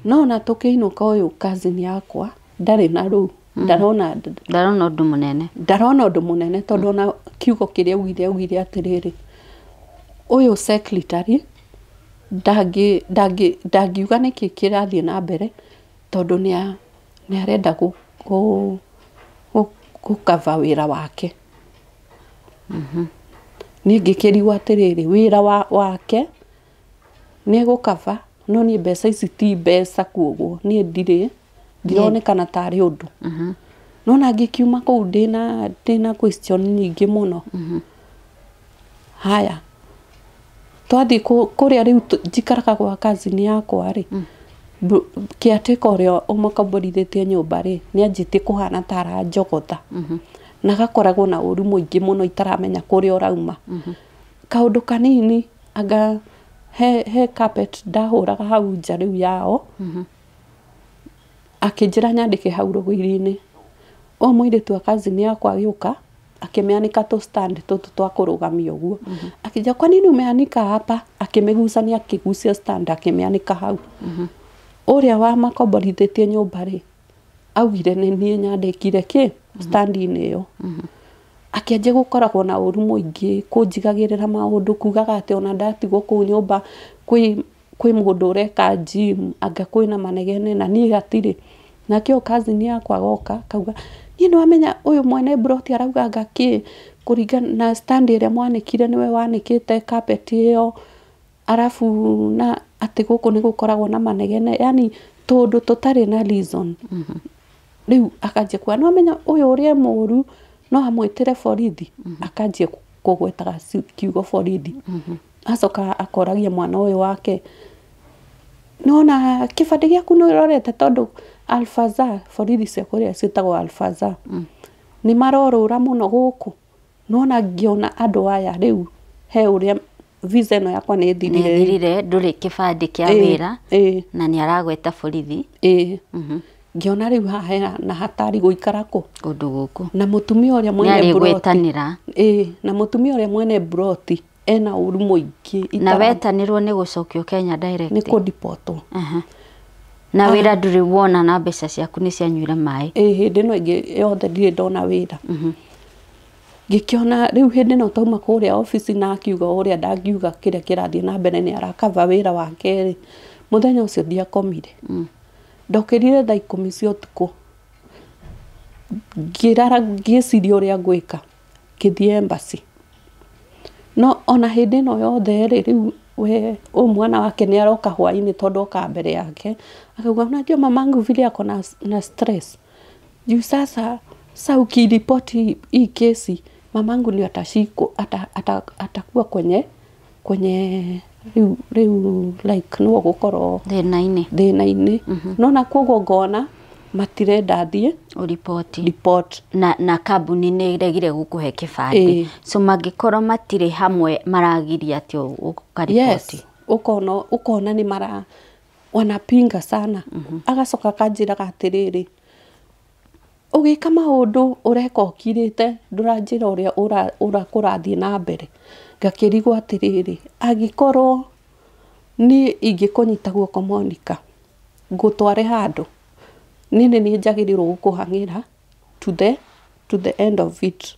Speaker 2: No ona tũkĩinũka ũyũ cousin yakwa ndarĩ na rũu. Ndarona
Speaker 1: ũndũ mũnene.
Speaker 2: Ndarona ũndũ mũnene tondũ ona kiugo kĩrĩa augire atĩrĩrĩ, ũyũ secretary ndangiuga nĩkĩ kĩrathiĩ na mbere tondũ nĩ arenda gũkava wĩra wake. Niĩ ngĩkĩrigwo atĩrĩrĩ, wĩra wake nĩ egũkava, no niĩ mbeca ici ti mbeca kuoguo niĩ ndirĩ ndironekana tarĩ ũndũ. Nona ngĩkiuma kũu ndĩna question nyingĩ mũno. Haya, twathiĩ kũrĩa rĩu njikaraga gwa cousin yakwa rĩ, caretaker ũrĩa ũmakomborithĩtie nyũmba rĩ, nĩ anjĩtie kũhana ta aranjogotha. Na agakoragwo na ũru mũingĩ mũno itaramenya kũrĩa ũrauma. Kaũndũ kanini anga he carpet ndahũraga hau nja rĩu yao, akĩnjĩra nyandĩke hau rũgiri-inĩ. Ũyũ mũirĩtu wa cousin yakwa agĩũka akĩmĩanĩka tũ stand tũtũ twa kũrũgamia ũguo. Akĩnjĩra kwa nini umeanika hapa? Akĩmĩgucania akĩgucia stand akĩmĩanĩka hau. Ũrĩa wamakomborithĩtie nyũmba rĩ, augire nĩ niĩ nyandĩkire kĩ stand-inĩ ĩyo. Akĩanjia gũkoragwo na ũru mũingĩ kũnjigagĩrĩra maũndũ kugaga atĩ ona ndatigwo kũu nyũmba kwĩ mũndũ ũreka gym anga kwĩna manegene na niĩ hatirĩ. Nake ũyũ cousin yakwa goka akauga niĩ nĩwamenya ũyũ mwene mburoti arauganga kĩ kũringana na stand ĩrĩa mwanĩkire nĩwe wanĩkĩte carpet ĩyo, arabu na atĩ gũkũ nĩ gũkoragwo na manegene, yani tũndũ tũtarĩ na reason. Rĩu akanjia kuga nĩwamenya ũyũ ũrĩa e mũru no amwĩtĩre borithi, akanjia kũgwetaga kiugo borithi. Acoka akoragia mwana ũyũ wake, nĩwona kĩbandĩ gĩaku nĩ ũrorete, tondũ Alfaza, borithi cia kũrĩa ciĩtagwo Alfaza, nĩ marorũra mũno gũkũ. Nĩwona ngĩona andũ aya rĩu he ũrĩa visa ĩno yakwa nĩ ĩthirire.
Speaker 1: Nĩ ĩthirire, ndũrĩ kĩbandĩ kĩa wĩra, na nĩ aragweta borithi.
Speaker 2: Ngĩona rĩu haha hena na hatari gũikara kũ
Speaker 1: kũndũ gũkũ.
Speaker 2: Na mũtumia ũrĩa mwene mburoti, na mũtumia ũrĩa mwene mburoti ena ũru mũingĩ.
Speaker 1: Na wetanĩrwo nĩ gũcokio Kenya direct.
Speaker 2: Nĩ kũndipotwo.
Speaker 1: Na wĩra ndũrĩ wona na mbeca ciaku nĩ cianyuire maĩ.
Speaker 2: Hĩndĩ ĩno ĩngĩ yothe ndirĩ ndona wĩra. Ngĩkĩona rĩu hĩndĩ ĩno tauma kũrĩa obici na akiuga ũrĩa ndangiuga kĩrĩa kĩrathiĩ na mbere nĩ arakaba wĩra wake rĩ, mũthenya ũcio ndiakomire. Ndokĩrire thaa 10 cia ũtukũ, ngĩrara ngĩciria ũrĩa ngwĩka, ngĩthiĩ embassy. No ona hĩndĩ ĩno yothe rĩ, rĩu we ũyũ mwana wake nĩ aroka hwainĩ tondũ oka mbere yake, akauga unajua mamangu vile ako na stress juu sasa sa ukiripoti hii kesi mamangu ndio atashikwa, atakuwa kwenye rĩu like no gũkorwo thĩna-inĩ. Nona koguo ngona matirenda thiĩ
Speaker 1: ũripoti
Speaker 2: report
Speaker 1: na kambuni nĩ ĩregire gũkũhe kĩbandĩ, so mangĩkorwo matirĩ hamwe maragiria atĩ ũkaripoti.
Speaker 2: Yes, ũkona nĩ mara wanapinga sana. Agacoka akanjĩraga atĩrĩrĩ, ũgĩka maũndũ ũreka ũkirĩte, ndũranjĩra ũrĩa kũrathiĩ na mbere. Ngakĩrigwo atĩrĩrĩ, angĩkorwo niĩ ingĩkũnyita guoko Monica ngũtware handũ, niĩ nĩ niĩ njagĩrĩirwo gũkũhang'ĩra to the end of it.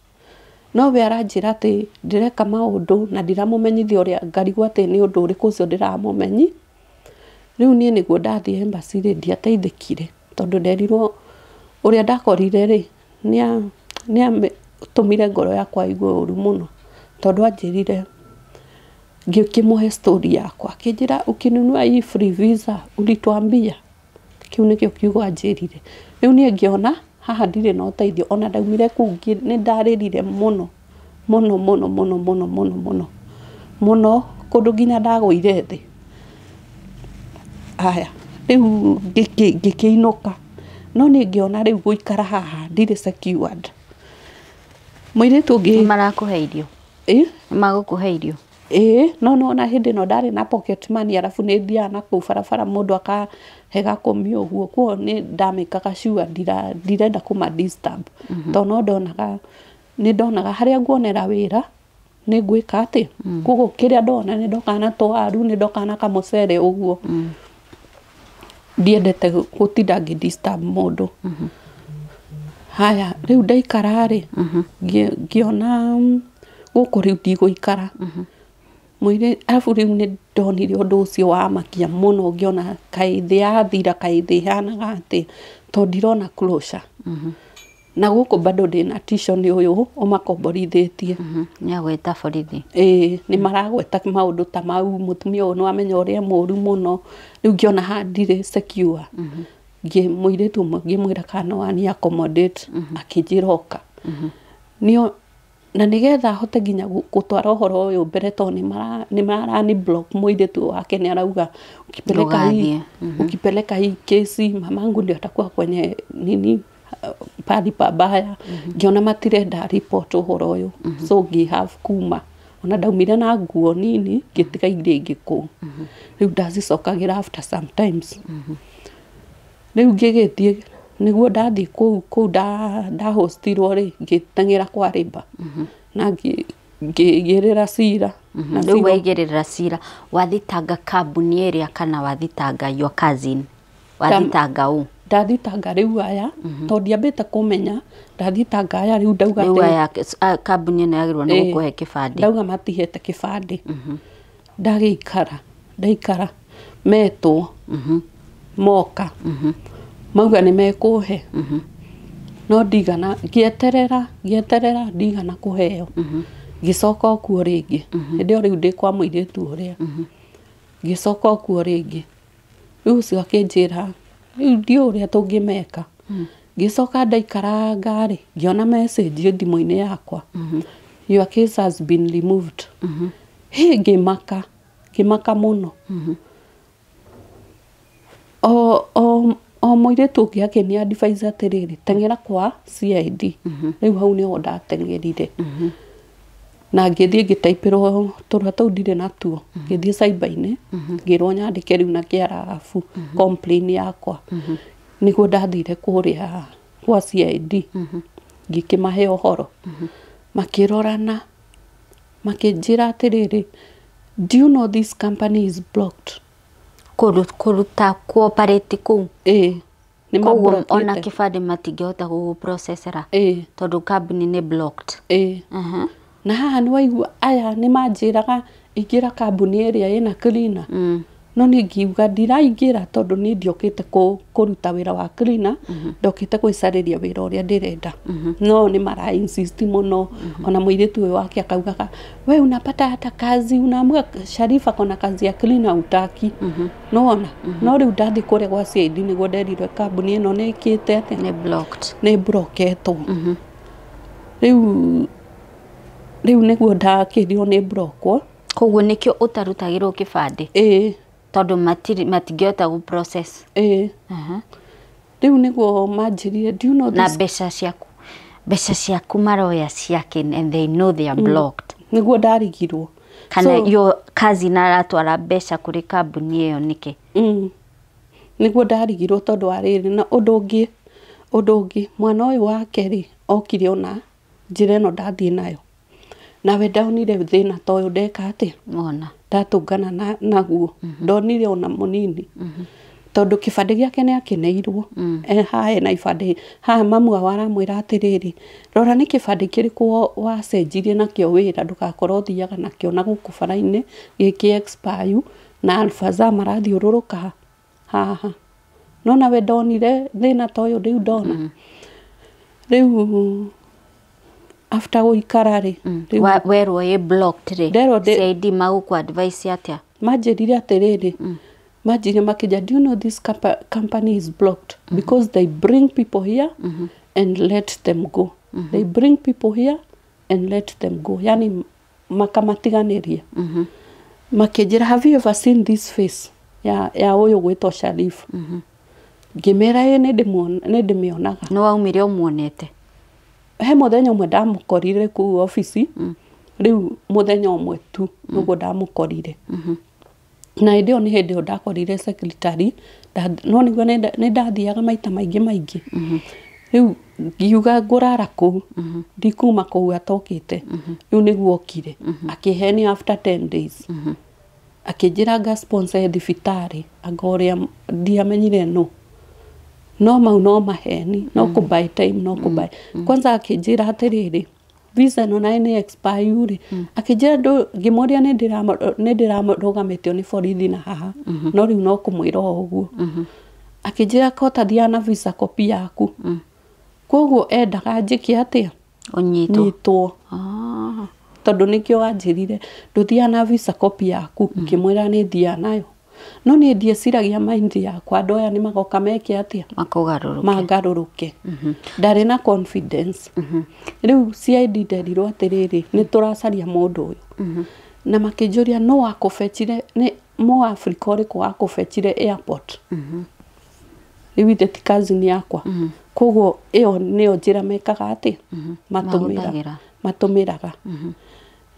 Speaker 2: No we aranjĩra atĩ ndĩreka maũndũ na ndiramũmenyithia ũrĩa, ngarigwo atĩ nĩ ũndũ ũrĩkũ ũcio ndĩramũmenyi. Rĩu niĩ nĩguo ndathiĩ embassy rĩ, ndiateithĩkire tondũ nderirwo ũrĩa ndakorire rĩ, nĩatũmire ngoro yakwa ĩigue ũru mũno, tondũ anjĩrire, ngĩkĩmũhe story yakwa, akĩnjĩra ukinunua hii free visa ulituambia. Kĩu nĩkĩo kiugo anjĩrire. Rĩu niĩ ngĩona haha ndirĩ na ũteithio, ona ndaumire kũu nĩ ndarĩrire mũno mũno mũno mũno mũno mũno mũno mũno, kũndũ nginya ndagũire thĩ. Aya, rĩu ngĩkĩinũka, no niĩ ngĩona rĩu gũikara haha ndirĩ secured. Mũirĩtu ũngĩ
Speaker 1: marakũhe irio, magũkũhe irio.
Speaker 2: No nĩwona hĩndĩ ĩno ndarĩ na pocket money, arabu nĩ thiaga na kũu barabara mũndũ akahe gakũmi ũguo, koguo nĩ ndamĩkaga sure ndirenda kũma disturb, tondũ no ndonaga, nĩ ndonaga harĩa nguonera wĩra nĩ ngwĩka atĩ, koguo kĩrĩa ndona nĩ ndokaga na tũwaru, nĩ ndokaga na kamũcere ũguo. Ndiendete gũtinda ngĩ disturb mũndũ. Haya, rĩu ndaikara rĩ, ngĩona gũkũ rĩu ndigũikara. Mũirĩ, arabu rĩu nĩ ndonire ũndũ ũcio wamakia mũno, ngĩona kaĩ thĩ yathira, kaĩ thĩ ĩhanaga atĩ, tondũ ndirona closure. Na gũkũ bado ndĩna tisho nĩ ũyũ ũmakomborithĩtie.
Speaker 1: Nĩ agweta borithi.
Speaker 2: Nĩ maragweta maũndũ ta mau, mũtumia ũyũ nĩwamenya ũrĩa mũru mũno. Rĩu ngĩona haha ndirĩ secure. Mũirĩtu ũmwe ngĩmwĩra kana no ani accommodate, akĩnjĩra oka. Na nĩgetha ahote nginya gũtwara ũhoro ũyũ mbere, tondũ nĩ marani block mũirĩtu wake, nĩ arauga ukipeleka hii kesi mamangu ndio atakuwa kwenye nini pali pabaya. Ngiona matirenda report ũhoro ũyũ, so ngĩ have kuma. Ona ndaumire na nguo nini, ngĩtiga iria ingĩ kũu. Rĩu ndacicokagĩra after sometimes. Rĩu ngĩgĩthiĩ, nĩguo ndathiĩ kũu ndahostirwo rĩ, ngĩteng'era kwa Labour na ngĩigĩrĩra cira.
Speaker 1: Rĩu waigĩrĩra cira, wathitanga kambuni ĩrĩa kana wathitanga your cousin? Wathitanga ũ?
Speaker 2: Ndathitanga rĩu aya, tondũ ndiambĩte kũmenya, ndathitanga aya rĩu ndauga
Speaker 1: Rĩu aya kambuni ĩno yagĩrĩirwo nĩ gũkũhe kĩbandĩ.
Speaker 2: Ndauga matihete kĩbandĩ. Ndagĩikara, ndaikara metwo moka. Mauga nĩ mekũhe. No ndigana ngĩeterera ngĩeterera ndigana kũheo. Ngĩcoka o kuo rĩngĩ. Hĩndĩ ĩyo rĩu ndĩ kwa mũirĩtu ũrĩa. Ngĩcoka o kuo rĩngĩ. Rĩu ũcio akĩnjĩra rĩu ndiũĩ ũrĩa tũngĩmeka. Ngĩcoka ndaikaranga rĩ, ngĩona message thimũ-inĩ yakwa. Your case has been removed. Hĩ, ngĩmaka, ngĩmaka mũno. O mũirĩtu ũngĩ akĩni advise atĩrĩrĩ, teng'era kwa CID. Rĩu hau nĩho ndateng'erire. Na ngĩthiĩ ngĩtaipĩrwo tũrũa tũu ndirĩ natuo. Ngĩthiĩ cyber-inĩ, ngĩrwo nyandĩke rĩu na kĩarabu complain yakwa. Nĩguo ndathire kũrĩa kwa CID. Ngĩkĩmahe ũhoro. Makĩrorana, makĩnjĩra atĩrĩrĩ, do you know this company is blocked?
Speaker 1: Kũruta cooperate kũu.
Speaker 2: Ĩĩ. Nĩ
Speaker 1: Koguo ona
Speaker 2: mamblokĩte.
Speaker 1: kĩbandĩ matingĩhota gũgũprocessera.
Speaker 2: Ĩĩ.
Speaker 1: Tondũ kambuni nĩ blocked.
Speaker 2: Ĩĩ. Na haha nĩ waigua aya nĩ manjĩraga ingĩra kambuni ĩrĩa ĩna cleaner. No niĩ ngiuga ndiraingĩra tondũ niĩ ndiokĩte kũruta wĩra wa cleaner, ndokĩte gwĩcarĩria wĩra ũrĩa ndĩrenda. No nĩ mara insist mũno. Ona mũirĩtu ũyũ wake akaugaga we unapata hata kazi, unaamua Sharifa kona kazi ya cleaner utaki. Nĩwona? No rĩu ndathiĩ kũrĩa gwa CID nĩguo nderirwe kambuni ĩno nĩ ĩkĩte atĩa?
Speaker 1: Nĩ blocked.
Speaker 2: Nĩ bloketwo. Rĩu rĩu nĩguo ndakĩrirwo nĩ blokwo.
Speaker 1: Koguo nĩkĩo ũtarutagĩrwo kĩbandĩ?
Speaker 2: Ĩĩ.
Speaker 1: Tondũ matingĩhota gũ process.
Speaker 2: Ĩĩ. Rĩu nĩguo manjĩrire, do you know
Speaker 1: Na
Speaker 2: this?
Speaker 1: mbeca ciaku maroya ciake and they know they are blocked.
Speaker 2: Nĩguo ndarigirwo.
Speaker 1: Kana
Speaker 2: So,
Speaker 1: yo cousin aratwara mbeca kũrĩ kambuni ĩyo nĩkĩ?
Speaker 2: Nĩguo ndarigirwo tondũ wa rĩrĩ, na ũndũ ũngĩ mwana ũyũ wake rĩ okire ona njĩra ĩno ndathiĩ nayo, nawe ndonire thĩna ta ũyũ ndeka atĩa?
Speaker 1: Mona.
Speaker 2: Ndatũngana naguo ndonire ona mũnini, tondũ kĩbandĩ gĩake nĩ akĩneirwo. E, haha ena ibandĩ haha, mamu wao aramwĩra atĩrĩrĩ, rora nĩ kĩbandĩ kĩrĩkũ wacenjirie nakĩo wĩra, ndũgakorwo ũthiaga nakĩo na gũkũ bara-inĩ gĩkĩ expire na Alfaza marathiũrũrũka haha. No nawe ndonire thĩna ta ũyũ rĩu ndona rĩu after gũikara rĩ, rĩu
Speaker 1: Werwo ĩ blocked rĩ,
Speaker 2: Nderwo
Speaker 1: CID magũkũ advice atĩa?
Speaker 2: Manjĩrire atĩrĩrĩ, manjĩrire makĩnja, do you know this company is blocked because they bring people here and let them go, they bring people here and let them go, yani makamatiganĩria. Makĩnjĩra, have you ever seen this face ya ũyũ gwĩtwo Sharif? Ngĩmera ĩ, nĩ ndĩmĩonaga.
Speaker 1: Nĩ waumire ũmuonete?
Speaker 2: He mũthenya ũmwe ndamũkorire kũu obici. Rĩu mũthenya ũmwe tu nĩguo ndamũkorire, na hĩndĩ ĩyo nĩ hĩndĩ ĩyo ndakorire secretary. No nĩguo nĩ ndathiaga maita maingĩ maingĩ. Rĩu ngiuga ngũrara kũu, ndikuma kũu atokĩte. Rĩu nĩguo okire akĩhenia after 10 days, akĩnjĩra nga sponsor thibitarĩ, anga ũrĩa ndiamenyire no no mau no maheni, no kũ buy time, no kũ buy kwanza. Akĩnjĩra atĩrĩrĩ, visa ĩno nayo nĩ expire rĩ. Akĩnjĩra ngĩmũria nĩ ndĩrarũgamĩtio nĩ borithi na haha, no rĩu no kũmwĩra o ũguo. Akĩnjĩra kota thiaga na visa copy yaku, koguo endaga njĩke atĩa?
Speaker 1: Ũnyitwo.
Speaker 2: Nyitwo.
Speaker 1: Ah.
Speaker 2: Tondũ nĩkĩo wanjĩrire ndũthiaga na visa copy yaku. Ngĩmwĩra nĩ thiaga nayo, no niĩ ndieciragia mind yakwa andũ aya nĩ magoka meke atĩa?
Speaker 1: Makũgarũrũke.
Speaker 2: Mangarũrũke. Ndarĩ na confidence. Rĩu CID nderirwo atĩrĩrĩ, nĩ tũracaria mũndũ ũyũ, na makĩnjũria no wakũbecire, nĩ mũafrika ũrĩkũ wakũbecire airport? Rĩu ithe ti cousin yakwa, koguo ĩyo nĩyo njĩra mekaga atĩa? Matũmĩra
Speaker 1: Mahũthagĩra.
Speaker 2: Matũmĩraga.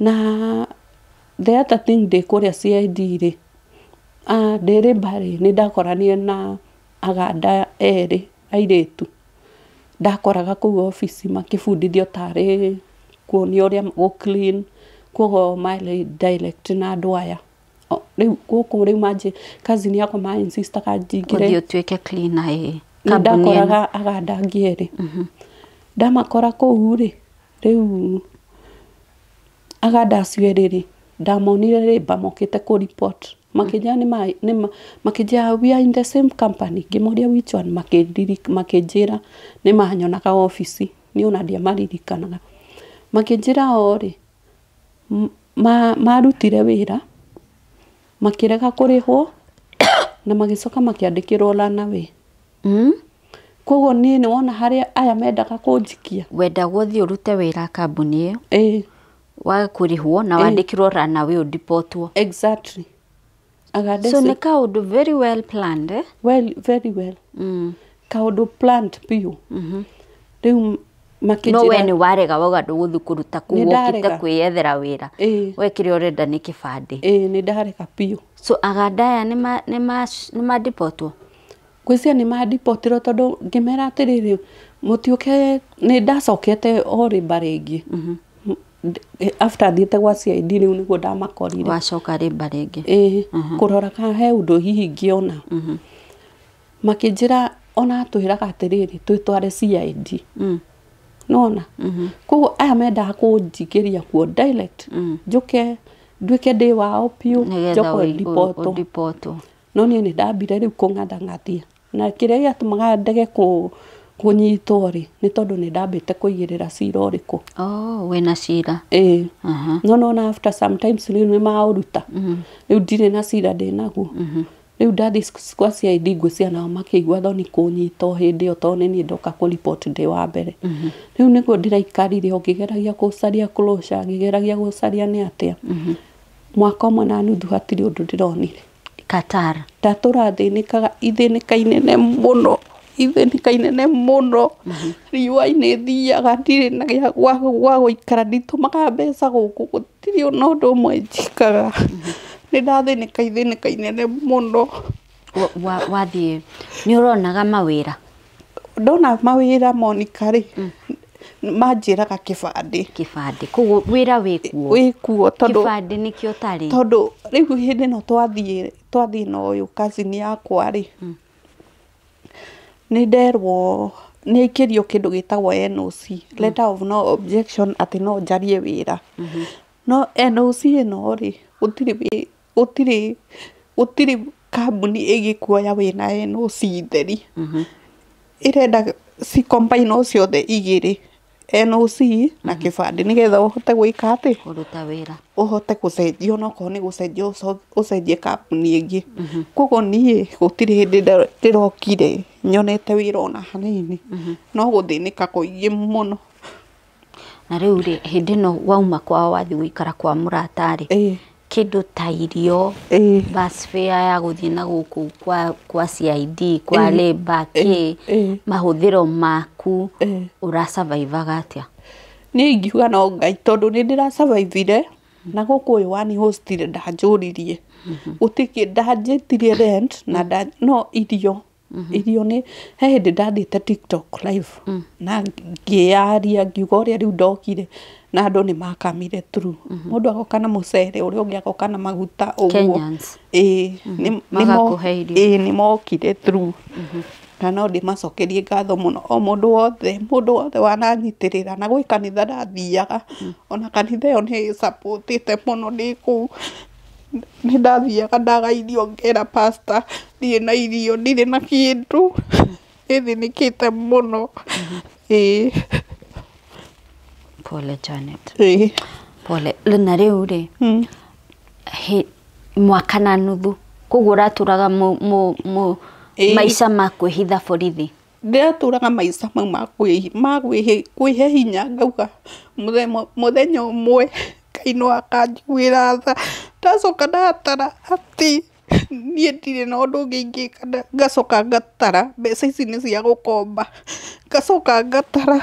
Speaker 2: Na the other thing, ndĩ kũrĩa CID rĩ, ndĩrĩ mbarĩ nĩ ndakoranire na aganda erĩ airĩtu ndakoraga kũu obici makĩbundithio tarĩ kuonio ũrĩa gũ clean, koguo marĩ direct na andũ aya. Rĩu gũkũ rĩu manjĩ cousin yakwa ma insistaga njingĩre.
Speaker 1: Ũthiĩ ũtuĩke cleaner ĩ
Speaker 2: Nĩ
Speaker 1: kambuni ĩno.
Speaker 2: ndakoraga aganda angĩ erĩ, ndamakora kũu rĩ. Rĩu aganda acio erĩ rĩ, ndamonire rĩmba mokĩte kũ report Makĩnjĩra makĩnjĩra we are in the same company. Ngĩmoria which one, makĩnjĩra nĩ manyonaga obici, niĩ ona ndiamaririkanaga. Makĩnjĩra o rĩ, marutire wĩra, makĩrega kũrĩhwo, na magĩcoka makĩandĩkĩrwo runaway. Koguo niĩ nĩ wona harĩa aya mendaga kũnjikia.
Speaker 1: Wendagwo ũthiĩ ũrute wĩra kambuni ĩyo.
Speaker 2: Ĩĩ.
Speaker 1: Wage kũrĩhwo na wandĩkĩrwo runaway ũndipotwo.
Speaker 2: Exactly.
Speaker 1: So nĩ kaũndũ very well planned, eh?
Speaker 2: Well, very well. Kaũndũ planned biũ. Rĩu makĩnjĩra.
Speaker 1: No we nĩ warega wauga ndũgũthiĩ kũruta kũu ũkĩte kwĩyethera wĩra. We kĩrĩa ũrenda nĩ kĩbandĩ.
Speaker 2: Ĩĩ, nĩ ndarega biũ.
Speaker 1: So aganda aya nĩ mandipotwo?
Speaker 2: Ngwĩciria nĩ mandipotirwo tondũ ngĩmera atĩrĩrĩ, mũtiũke, nĩ ndacokete o rĩmba rĩngĩ. After thiĩte gwa CID rĩu nĩguo ndamakorire.
Speaker 1: Wacoka rĩmba rĩngĩ.
Speaker 2: Ĩĩ, kũrora kana he ũndũ hihi ingĩona. Makĩnjĩra ona atwĩraga atĩrĩrĩ, twĩtware CID. Nona? Koguo aya mendaga kũnjingĩria kuo direct. Njũke nduĩke ndĩ wao biũ, njoke ndipotwo. No niĩ nĩ ndambire rĩu kũng'athang'athia. Na kĩrĩa gĩatũmaga ndege kũnyitwo rĩ, nĩ tondũ nĩ ndambĩte kũigĩrĩra cira ũrĩkũ.
Speaker 1: Oh, wĩna cira.
Speaker 2: Ĩĩ. No nona after sometimes rĩu nĩ maũruta. Rĩu ndirĩ na cira ndĩnaguo. Rĩu ndathiĩ kwa CID ngwĩciria nao makĩigua thoni kũnyita o hĩndĩ ĩyo tondũ nĩ niĩ ndoka kũripoti ndĩ wa mbere. Rĩu nĩguo ndĩraikarire o ngĩgeragia gũcaria closure, ngĩgeragia gũcaria nĩ atĩa. Mwaka ũmwe na nuthu hatirĩ ũndũ ndĩronire.
Speaker 1: Qatar.
Speaker 2: Ndatũra thĩnĩkaga ithĩnĩka inene mũno. Ithĩnĩka inene mũno. Riũa-inĩ thiaga ndirĩ na gwa gũikara, nditũmaga mbeca gũkũ, gũtirĩ ona ũndũ ũmwe njĩkaga. Nĩ ndathĩnĩka ithĩnĩka inene mũno.
Speaker 1: Wathiĩ nĩ ũronaga mawĩra?
Speaker 2: Ndona mawĩra Monica rĩ, manjĩraga kĩbandĩ.
Speaker 1: Kĩbandĩ. Koguo wĩra wĩkuo?
Speaker 2: Wĩkuo tondũ
Speaker 1: kĩbandĩ nĩkĩo ũtarĩ.
Speaker 2: Tondũ rĩu hĩndĩ ĩno twathiĩ na ũyũ cousin yakwa rĩ, nĩ nderwo nĩ aikĩrio kĩndũ gĩtagwo NOC, letter of no objection, atĩ no njarie wĩra. No NOC ĩno rĩ, gũtirĩ kambuni ĩgĩkuoya wĩna NOC theri. Ĩrenda ci combine o ciothe igĩrĩ, NOC na kĩbandĩ, nĩgetha ũhote gwĩka atĩ?
Speaker 1: Kũruta wĩra.
Speaker 2: Ũhote gũcenjia onokorwo nĩ gũcenjia ũcenjie kambuni ĩngĩ. Koguo niĩ gũtirĩ hĩndĩ ndĩrokire nyonete wĩra ona hanini. No gũthĩnĩka kũingĩ mũno.
Speaker 1: Na rĩu rĩ, hĩndĩ ĩno wauma kwao wathiĩ gũikara kwa mũrata rĩ, kĩndũ ta irio, bus fare ya gũthiĩ na gũkũ kwa CID, kwa labour, kĩ, mahũthĩro maku, ũrasurvivaga atĩa?
Speaker 2: Niĩ ingiuga no Ngai tondũ nĩ ndĩrasurvivire na gũkũ ũyũ wani hostire ndanjũririe. Gũtirĩ ndanjĩtirie rent na no irio. Irio nĩ he hĩndĩ ndathiĩte TikTok live na ngĩaria ngiuga ũrĩa rĩu ndokire na andũ nĩ makamire through. Mũndũ agoka na mũcere, ũrĩa ũngĩ agoka na maguta ũguo.
Speaker 1: Kenyans.
Speaker 2: Ĩĩ,
Speaker 1: Magakũhe irio.
Speaker 2: Ĩĩ, nĩ mokire through. Na no ndĩmacokerie ngatho mũno o mũndũ wothe wananyitĩrĩra na gwĩ kanitha ndathiaga. Ona kanitha ĩyo nĩ ĩsapotĩte mũno ndĩ kũu. Nĩ ndathiaga ndaga irio ngera pastor ndirĩ na irio, ndirĩ na kĩndũ. Nĩthĩnĩkĩte mũno. Ĩĩ.
Speaker 1: Pole Janet.
Speaker 2: Ĩĩ.
Speaker 1: Pole. Na rĩu rĩ, mwaka na nuthu, koguo ũratũraga maica ma kwĩhitha borithi?
Speaker 2: Ndĩratũraga maica mau ma kwĩhe hinya ngauga mũthenya ũmwe Ngai no akanjiguĩra tha. Ndacoka ndatara atĩ niĩ ndirĩ na ũndũ ũngĩ ingĩka, ngacoka ngatara mbeca ici nĩ cia gũkomba. Ngacoka ngatara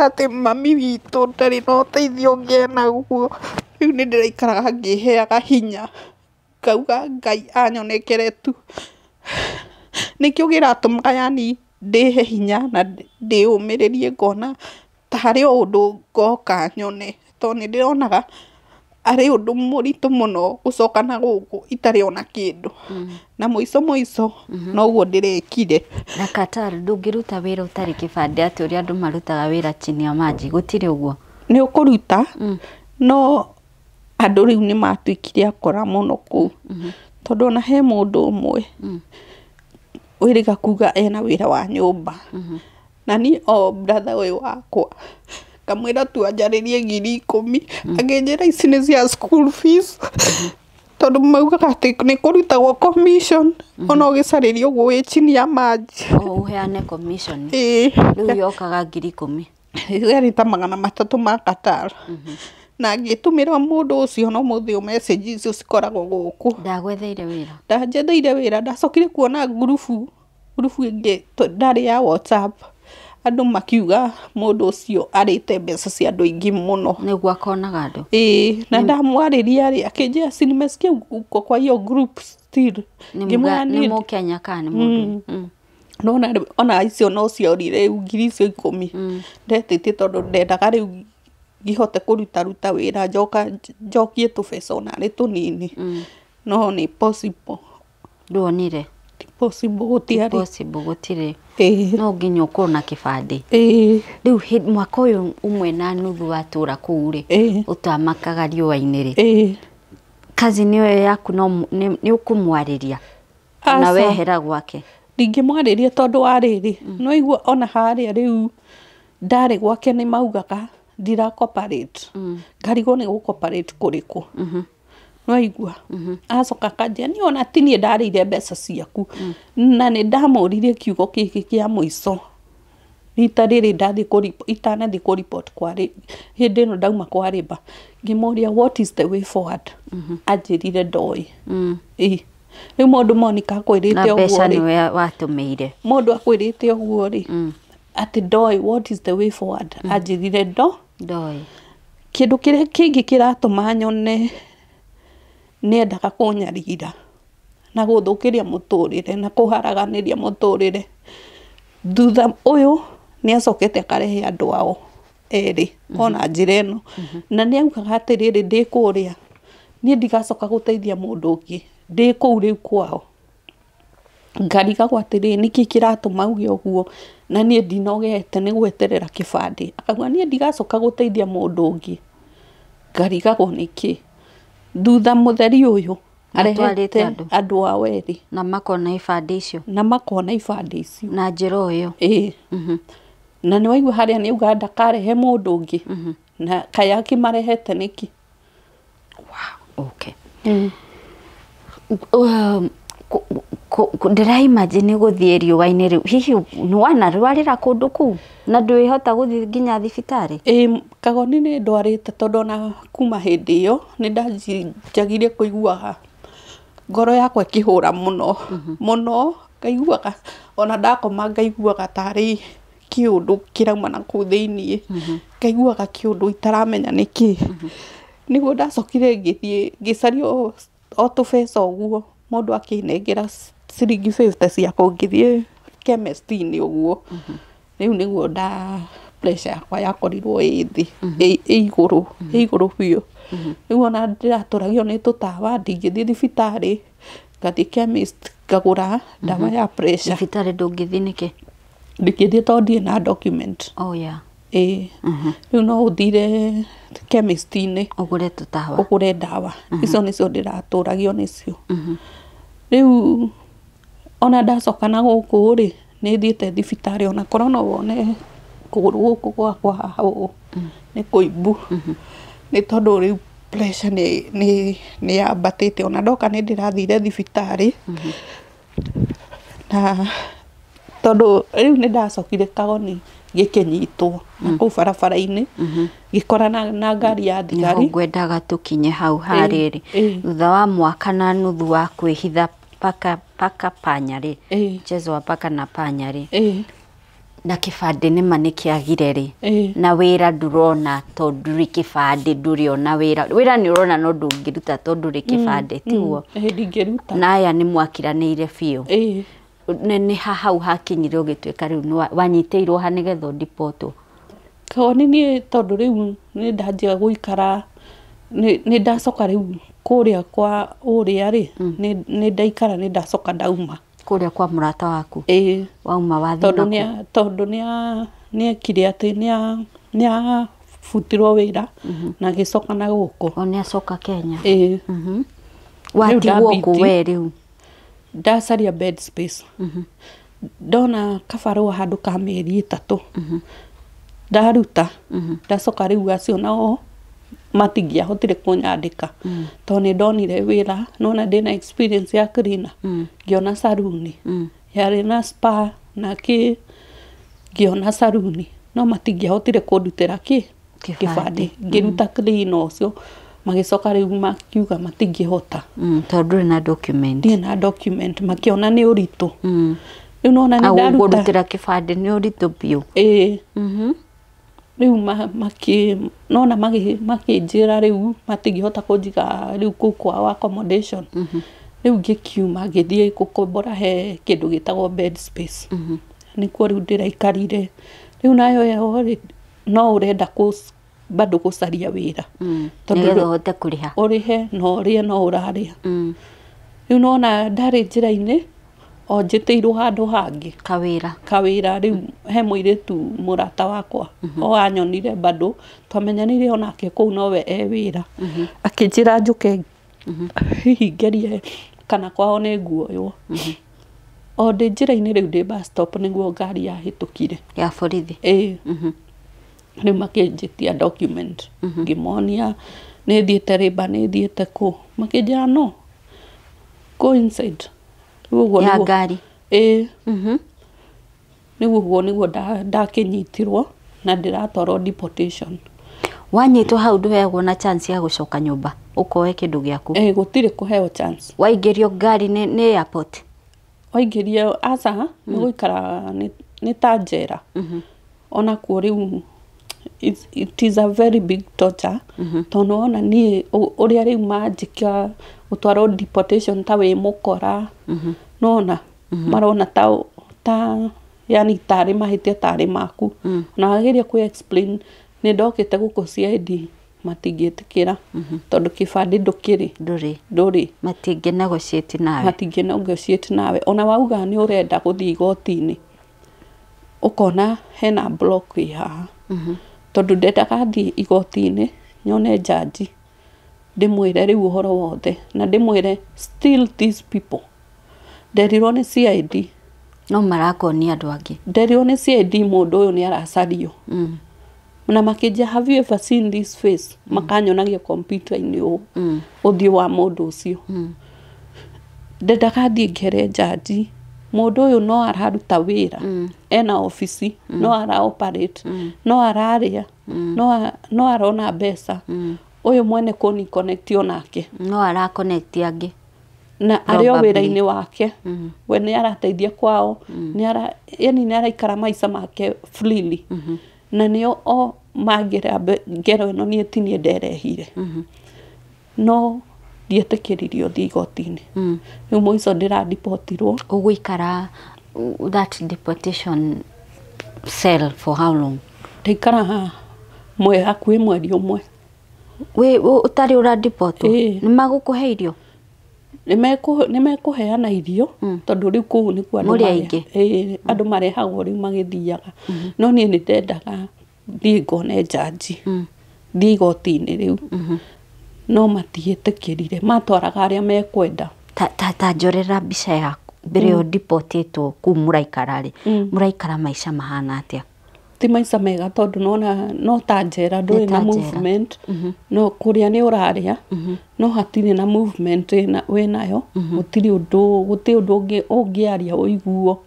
Speaker 2: atĩ mami witũ ndarĩ na ũteithio ũngĩ enaguo. Rĩu nĩ ndĩraikaraga ngĩheaga hinya, ngauga Ngai anyonekere tu. Nĩkĩo kĩratũmaga yani ndĩhe hinya na ndĩũmĩrĩrie ngona ta harĩ o ũndũ ngoka nyone, tondũ nĩ ndĩronaga arĩ ũndũ mũritũ mũno gũcoka na gũkũ itarĩ ona kĩndũ. Na mũico mũico noguo ndĩrekire.
Speaker 1: Na Qatar ndũngĩruta wĩra ũtarĩ kĩbandĩ atĩ ũrĩa andũ marutaga wĩra chini ya maji, gũtirĩ ũguo?
Speaker 2: Nĩ ũkũruta, no
Speaker 3: Andũ rĩu nĩ matuĩkire akora mũno kũu, tondũ ona he mũndũ ũmwe wĩrĩga kuga ena wĩra wa nyũmba, na niĩ o brother ũyũ wakwa ngamwĩra tu anjarĩrie 10,000, akĩnjĩra ici nĩ cia school fees, tondũ maugaga atĩ nĩ kũrutagwo commission ona ũgĩcarĩria ũguo wĩ chini ya maji.
Speaker 1: O ũheane commission.
Speaker 3: Ĩĩ.
Speaker 1: Rĩu yokaga 10,000.
Speaker 3: Yarĩ ta 300 ma Qatar. Na ngĩtũmĩra mũndũ ũcio no mũthĩ ũyũ message icio cikoragwo gũkũ.
Speaker 1: Ndagwetheire wĩra.
Speaker 3: Ndanjetheire wĩra, ndacokire kuona ngurubu ĩngĩ ndarĩ ya WhatsApp, andũ makiuga mũndũ ũcio arĩte mbeca cia andũ aingĩ mũno.
Speaker 1: Nĩguo akonaga andũ.
Speaker 3: Ĩĩ, na ndamwarĩria rĩ, akĩnjĩra si nimesikia uko kwa hiyo group still. Ngĩmwĩra
Speaker 1: Nĩ
Speaker 3: niĩ
Speaker 1: Mũkenya kana nĩ mũndũ?
Speaker 3: Nona ona icio no ciorire rĩu 10,000 ndetĩtie, tondũ ndendaga rĩu ngihote kũrutaruta wĩra njoka njokie tũbeca onarĩ tũnini, no nĩ possible.
Speaker 1: Nduonire.
Speaker 3: Ti possible, gũtiarĩ.
Speaker 1: Possible gũtirĩ.
Speaker 3: Ĩĩ.
Speaker 1: No nginya ũkorwo na kĩbandĩ.
Speaker 3: Ĩĩ.
Speaker 1: Rĩu mwaka ũyũ ũmwe na nuthu watũra kũu rĩ, ũtamakaga riũa-inĩ rĩ,
Speaker 3: Ĩĩ.
Speaker 1: cousin ĩyo yaku no nĩ ũkũmwarĩria na
Speaker 3: Aca.
Speaker 1: wehera gwake?
Speaker 3: Ndingĩmwarĩria tondũ wa rĩrĩ, no igua ona harĩa rĩu ndarĩ gwake nĩ maugaga ndira cooperate, ngarigwo nĩ gũ cooperate kũrĩkũ. No igua acoka akanjĩra niĩ ona ti niĩ ndarĩire mbeca ciaku, na nĩ ndamũririe kiugo gĩkĩ kĩa mũico rita rĩrĩ ndathiĩ itanathiĩ kũ report kwa hĩndĩ ĩno ndauma kwa rĩmba, ngĩmũria what is the way forward, anjĩrire ndoĩ. Ĩĩ. Rĩu mũndũ Monica akwĩrĩte
Speaker 1: Na
Speaker 3: ũguo
Speaker 1: mbeca
Speaker 3: rĩ,
Speaker 1: nĩwe watũmĩire.
Speaker 3: Mũndũ akwĩrĩte ũguo rĩ, atĩ ndoĩ what is the way forward, anjĩrire
Speaker 1: ndoĩ.
Speaker 3: Kĩndũ kĩrĩa kĩngĩ kĩratũma nyone nĩendaga kũnyarira na gũthũkĩria mũtũrĩre na kũharaganĩria mũtũrĩre, thutha ũyũ nĩacokete akarehe andũ ao erĩ ona njĩra ĩno, na nĩaugaga atĩrĩrĩ, ndĩ kũrĩa niĩ ndigacoka gũteithia mũndũ ũngĩ, ndĩ kũu rĩu kwao. Ngarigagwo atĩrĩrĩ, nĩkĩ kĩratũma auge ũguo na niĩ ndinogete nĩ gweterera kĩbandĩ. Akauga niĩ ndigacoka gũteithia mũndũ ũngĩ. Ngarigagwo nĩkĩ. Thutha mũtheri ũyũ
Speaker 1: Atwarĩte
Speaker 3: arehete
Speaker 1: andũ.
Speaker 3: andũ ao erĩ.
Speaker 1: Na makona ibandĩ icio.
Speaker 3: Na makona ibandĩ icio.
Speaker 1: Na njĩra o ĩyo.
Speaker 3: Ĩĩ. Na nĩ waigua harĩa nĩ auga ndakarehe mũndũ ũngĩ. Na kaĩ akĩmarehete nĩkĩ?
Speaker 1: Wow. Okay. Ndĩra imagine gũthiĩ riũa-inĩ rĩu, hihi nĩwanarwarĩra kũndũ kũu na ndwĩhota gũthiĩ nginya thibitarĩ?
Speaker 3: Ĩĩ, kagoni nĩ ndwarĩte, tondũ ona kuma hĩndĩ ĩyo nĩ ndanjagire kũiguaga ngoro yakwa ĩkĩhũra mũno mũno, ngaiguaga ona ndakoma ngaiguaga tarĩ kĩũndũ kĩrauma na kũu thĩiniĩ, ngaiguaga kĩũndũ itaramenya nĩkĩ. Nĩguo ndacokire ngĩthiĩ ngĩcaria o tũbeca ũguo, mũndũ akĩnengera ciringi 50 ciakwa, ngĩthiĩ chemist-inĩ ũguo. Rĩu nĩguo nda pressure yakwa yakorirwo ĩ thĩ, ĩ igũrũ, ĩ igũrũ biũ. Rĩu ona ndĩratũragio nĩ tũtawa, ndingĩthiĩ thibitarĩ, ngathiĩ chemist ngagũra ndawa ya pressure.
Speaker 1: Thibitarĩ ndũngĩthiĩ nĩkĩ?
Speaker 3: Ndingĩthiĩ tondũ ndirĩ na document.
Speaker 1: Oh yeah.
Speaker 3: Ĩĩ. Rĩu no ũthire chemist-inĩ
Speaker 1: ũgũre tũtawa,
Speaker 3: ũgũre ndawa. Icio nĩcio ndĩratũragio nĩcio. Rĩu ona ndacoka na gũkũ rĩ, nĩ thiĩte thibitarĩ, ona korwo no wone kũgũrũ gũkũ gwakwa haha ũũ nĩ kũimbu, nĩ tondũ rĩu pressure nĩ yambatĩte. Ona ndoka nĩ ndĩrathire thibitarĩ, na tondũ rĩu nĩ ndacokire kagoni gĩkĩnyitwo na kũu barabara-inĩ, gĩkorana na ngari ya thigari.
Speaker 1: Nĩho ngwendaga tũkinye hau harĩrĩ. Thutha wa mwaka na nuthu wa kwĩhitha paka paka panya rĩ, mchezo wa paka na panya rĩ, na kĩbandĩ nĩma nĩkĩagire rĩ, na wĩra ndũrona tondũ ndũrĩ kĩbandĩ, ndũrĩ ona wĩra. Wĩra nĩ ũrona no ndũngĩruta tondũ ndũrĩ kĩbandĩ, tiguo?
Speaker 3: Ndingĩruta.
Speaker 1: Na aya nĩ mwakiranĩire biũ. Nĩ ha hau hakinyire ũgĩtuĩka rĩu wanyitĩirwo ha nĩgetha ũndipotwo?
Speaker 3: Kagoni niĩ tondũ rĩu nĩ ndanjia gũikara, nĩ ndacoka rĩu kũrĩa kwa ũrĩa rĩ, nĩ ndaikara, nĩ ndacoka ndauma.
Speaker 1: Kũrĩa kwa mũrata waku?
Speaker 3: Ĩĩ.
Speaker 1: Wauma wathiĩ
Speaker 3: naku? Tondũ nĩ ekire atĩ nĩ abutirwo wĩra na agĩcoka na gũkũ.
Speaker 1: O nĩ acoka Kenya.
Speaker 3: Ĩĩ.
Speaker 1: Watigwo kũ we rĩu?
Speaker 3: Ndacaria bed space. Ndona kabarũa handũ ka mĩeri 3. Ndaruta. Ndacoka rĩu acio nao matingĩahotire kũnyandĩka tondũ nĩ ndonire wĩra, nona ndĩna experience ya cleaner. Ngĩona saruni yarĩ na spa na kĩ, ngĩona saruni no matingĩahotire kũndutĩra kĩ kĩbandĩ. Ngĩruta cleaner ũcio, magĩcoka rĩu makiuga matingĩhota.
Speaker 1: Tondũ ndũrĩ na document.
Speaker 3: Ndirĩ na document, makĩona nĩ ũritũ. Rĩu nona nĩ ndaruta
Speaker 1: kũndutĩra kĩbandĩ nĩ ũritũ biũ.
Speaker 3: Ĩĩ. Rĩu nona makĩnjĩra rĩu matingĩhota kũnjiga rĩu kũu kwao accommodation. Rĩu ngĩkiuma ngĩthiĩ gũkombora he kĩndũ gĩtagwo bed space. Nĩkuo rĩu ndĩraikarire. Rĩu nayo ĩyo rĩ, no ũrenda bado gũcaria wĩra.
Speaker 1: Tondũ nĩgetha ũhote kũrĩha.
Speaker 3: Ũrĩhe na ũrĩe no ũrarĩa. Rĩu nona ndarĩ njĩra-inĩ o njĩtĩirwo handũ hangĩ.
Speaker 1: Kawĩra.
Speaker 3: Kawĩra rĩu he mũirĩtu mũrata wakwa. O anyonire bado twamenyanire onake kũu nowe e wĩra. Akĩnjĩra njũke hihi ngerie kana kwao nĩ nguoywo. O ndĩ njĩra-inĩ rĩu ndĩ bus stop nĩguo ngari yahĩtũkire.
Speaker 1: Ya borithi.
Speaker 3: Ĩĩ. Rĩu makĩnjĩtia document. Ngĩmonia nĩ thiĩte rĩmba, nĩ thiĩte kũ. Makĩnjĩra no. Go inside.
Speaker 1: Ya ngari.
Speaker 3: Ĩĩ. Rĩu ũguo nĩguo ndakĩnyitirwo na ndĩratwarwo deportation.
Speaker 1: Wanyitwo hau ndũheagwo na chance ya gũcoka nyũmba ũkoe kĩndũ gĩaku.
Speaker 3: Ĩĩ, gũtirĩ kũheo chance.
Speaker 1: Waingĩrio ngari nĩ airport.
Speaker 3: Waingĩrio aca, nĩ gũikara nĩ ta njera. Ona kuo rĩu it is a very big torture. Tondũ ona niĩ ũrĩa rĩu manjĩka gũtwarwo deportation ta wĩ mũkora. Nona marona ta yani tarĩ mahĩtia tarĩ maku. Na wageria kũ explain nĩ ndokĩte gũkũ CID matingĩtĩkĩra tondũ kĩbandĩ ndũkĩrĩ. Ndũrĩ.
Speaker 1: Matingĩ negotiate nawe.
Speaker 3: Matingĩ negotiate nawe. Ona wauga nĩ ũrenda gũthiĩ igoti-inĩ ũkona hena block ĩ haha. Tondũ ndendaga thiĩ igoti-inĩ nyone jaji ndĩmwĩre rĩu ũhoro wothe na ndĩmwĩre still these people. Nderirwo nĩ CID.
Speaker 1: No marakonia andũ angĩ.
Speaker 3: Nderirwo nĩ CID mũndũ ũyũ nĩ aracario. Na makĩnjia have you ever seen this face? Makanyonagia computer-inĩ ũũ. Ũthiũ wa mũndũ ũcio. Ndendaga thiĩ ngere jaji mũndũ ũyũ no araruta wĩra. Ena ofici, no ara operate, no ararĩa, no arona mbeca. Ũyũ mwene kũni connect onake.
Speaker 1: No ara connect angĩ.
Speaker 3: Na arĩ o wĩra-inĩ wake. We nĩ arateithia kwao, yani nĩ araikara maica make freely. Na nĩo o mangĩra ngero ĩno niĩ ti niĩ nderehire. No ndietĩkĩririo thiĩ igoti-inĩ. Rĩu mũico ndĩradipotirwo.
Speaker 1: Ũgũikara that deportation cell for how long?
Speaker 3: Ndaikara hakuhĩ mweri ũmwe.
Speaker 1: Wĩ ũtarĩ ũradipotwo? Nĩ magũkũhe irio?
Speaker 3: Nĩ mekũheana irio tondũ rĩu kũu nĩkuo andũ marehagwo rĩu magĩthiaga. No niĩ nĩ ndendaga thiĩ ngone jaji. Thiĩ igoti-inĩ rĩu. No matiĩtĩkĩrire, matwaraga arĩa mekwenda.
Speaker 1: Ta njorera mbica yaku mbere yo deportĩtwo kũu mũraikara rĩ, mũraikara maica mahana atĩa?
Speaker 3: Ti maica mega tondũ nona no ta njera, ndũrĩ na movement. No kũrĩa nĩ ũrarĩa, no hatirĩ na movement wĩnayo. Gũtirĩ ũndũ, gũtirĩ ũndũ ũngĩaria ũiguo.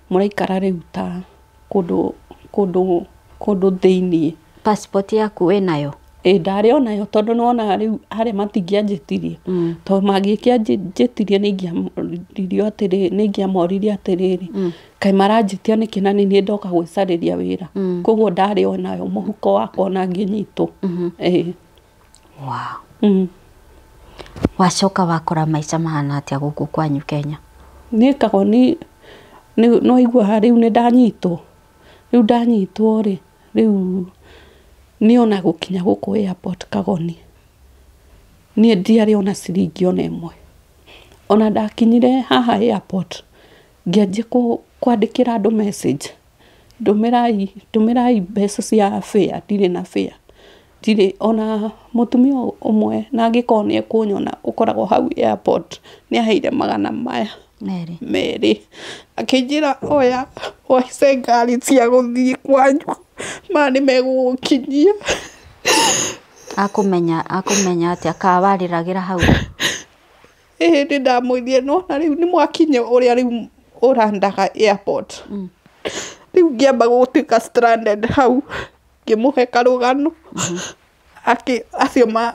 Speaker 3: Mũraikara rĩu ta kũndũ thĩiniĩ.
Speaker 1: Passport yaku wĩnayo?
Speaker 3: Ĩĩ, ndarĩ onayo tondũ nĩwonaga rĩu harĩa matingĩanjĩtirie. Tondũ mangĩkĩanjĩtirie nĩ ingĩamoririe atĩrĩrĩ, kaĩ maranjĩtia nĩkĩ na nĩ niĩ ndoka gwĩcarĩria wĩra. Koguo ndarĩ onayo mũhuko wakwa ona ngĩnyitwo. Ĩĩ.
Speaker 1: Wow. Wacoka wakora maica mahana atĩa gũkũ kwanyu Kenya?
Speaker 3: Niĩ Kagoni no iguaga rĩu nĩ ndanyitwo. Rĩu ndanyitwo rĩ, rĩu niĩ ona gũkinya gũkũ airport Kagoni niĩ ndiarĩ ona ciringi ona ĩmwe. Ona ndakinyire haha airport ngĩanjia kwandĩkĩra andũ message, ndũmĩrai mbeca cia fare, ndirĩ na fare. Ndirĩ ona mũtumia ũmwe na angĩkorwo nĩ ekũnyona ũkoragwo hau airport nĩ aheire magana maya
Speaker 1: Merĩ.
Speaker 3: Merĩ, akĩnjĩra oya ũhaice ngari cia gũthiĩ kwanyu, maya nĩ megũgũkinyia.
Speaker 1: Akũmenya atĩa ka warĩragĩra hau?
Speaker 3: Ĩĩ, nĩ ndamwĩrire no na rĩu nĩ mwakinya ũrĩa rĩu ũrandaga airport. Rĩu ngĩamba gũtuĩka stranded hau, ngĩmũhe karũgano. Akĩ acio ma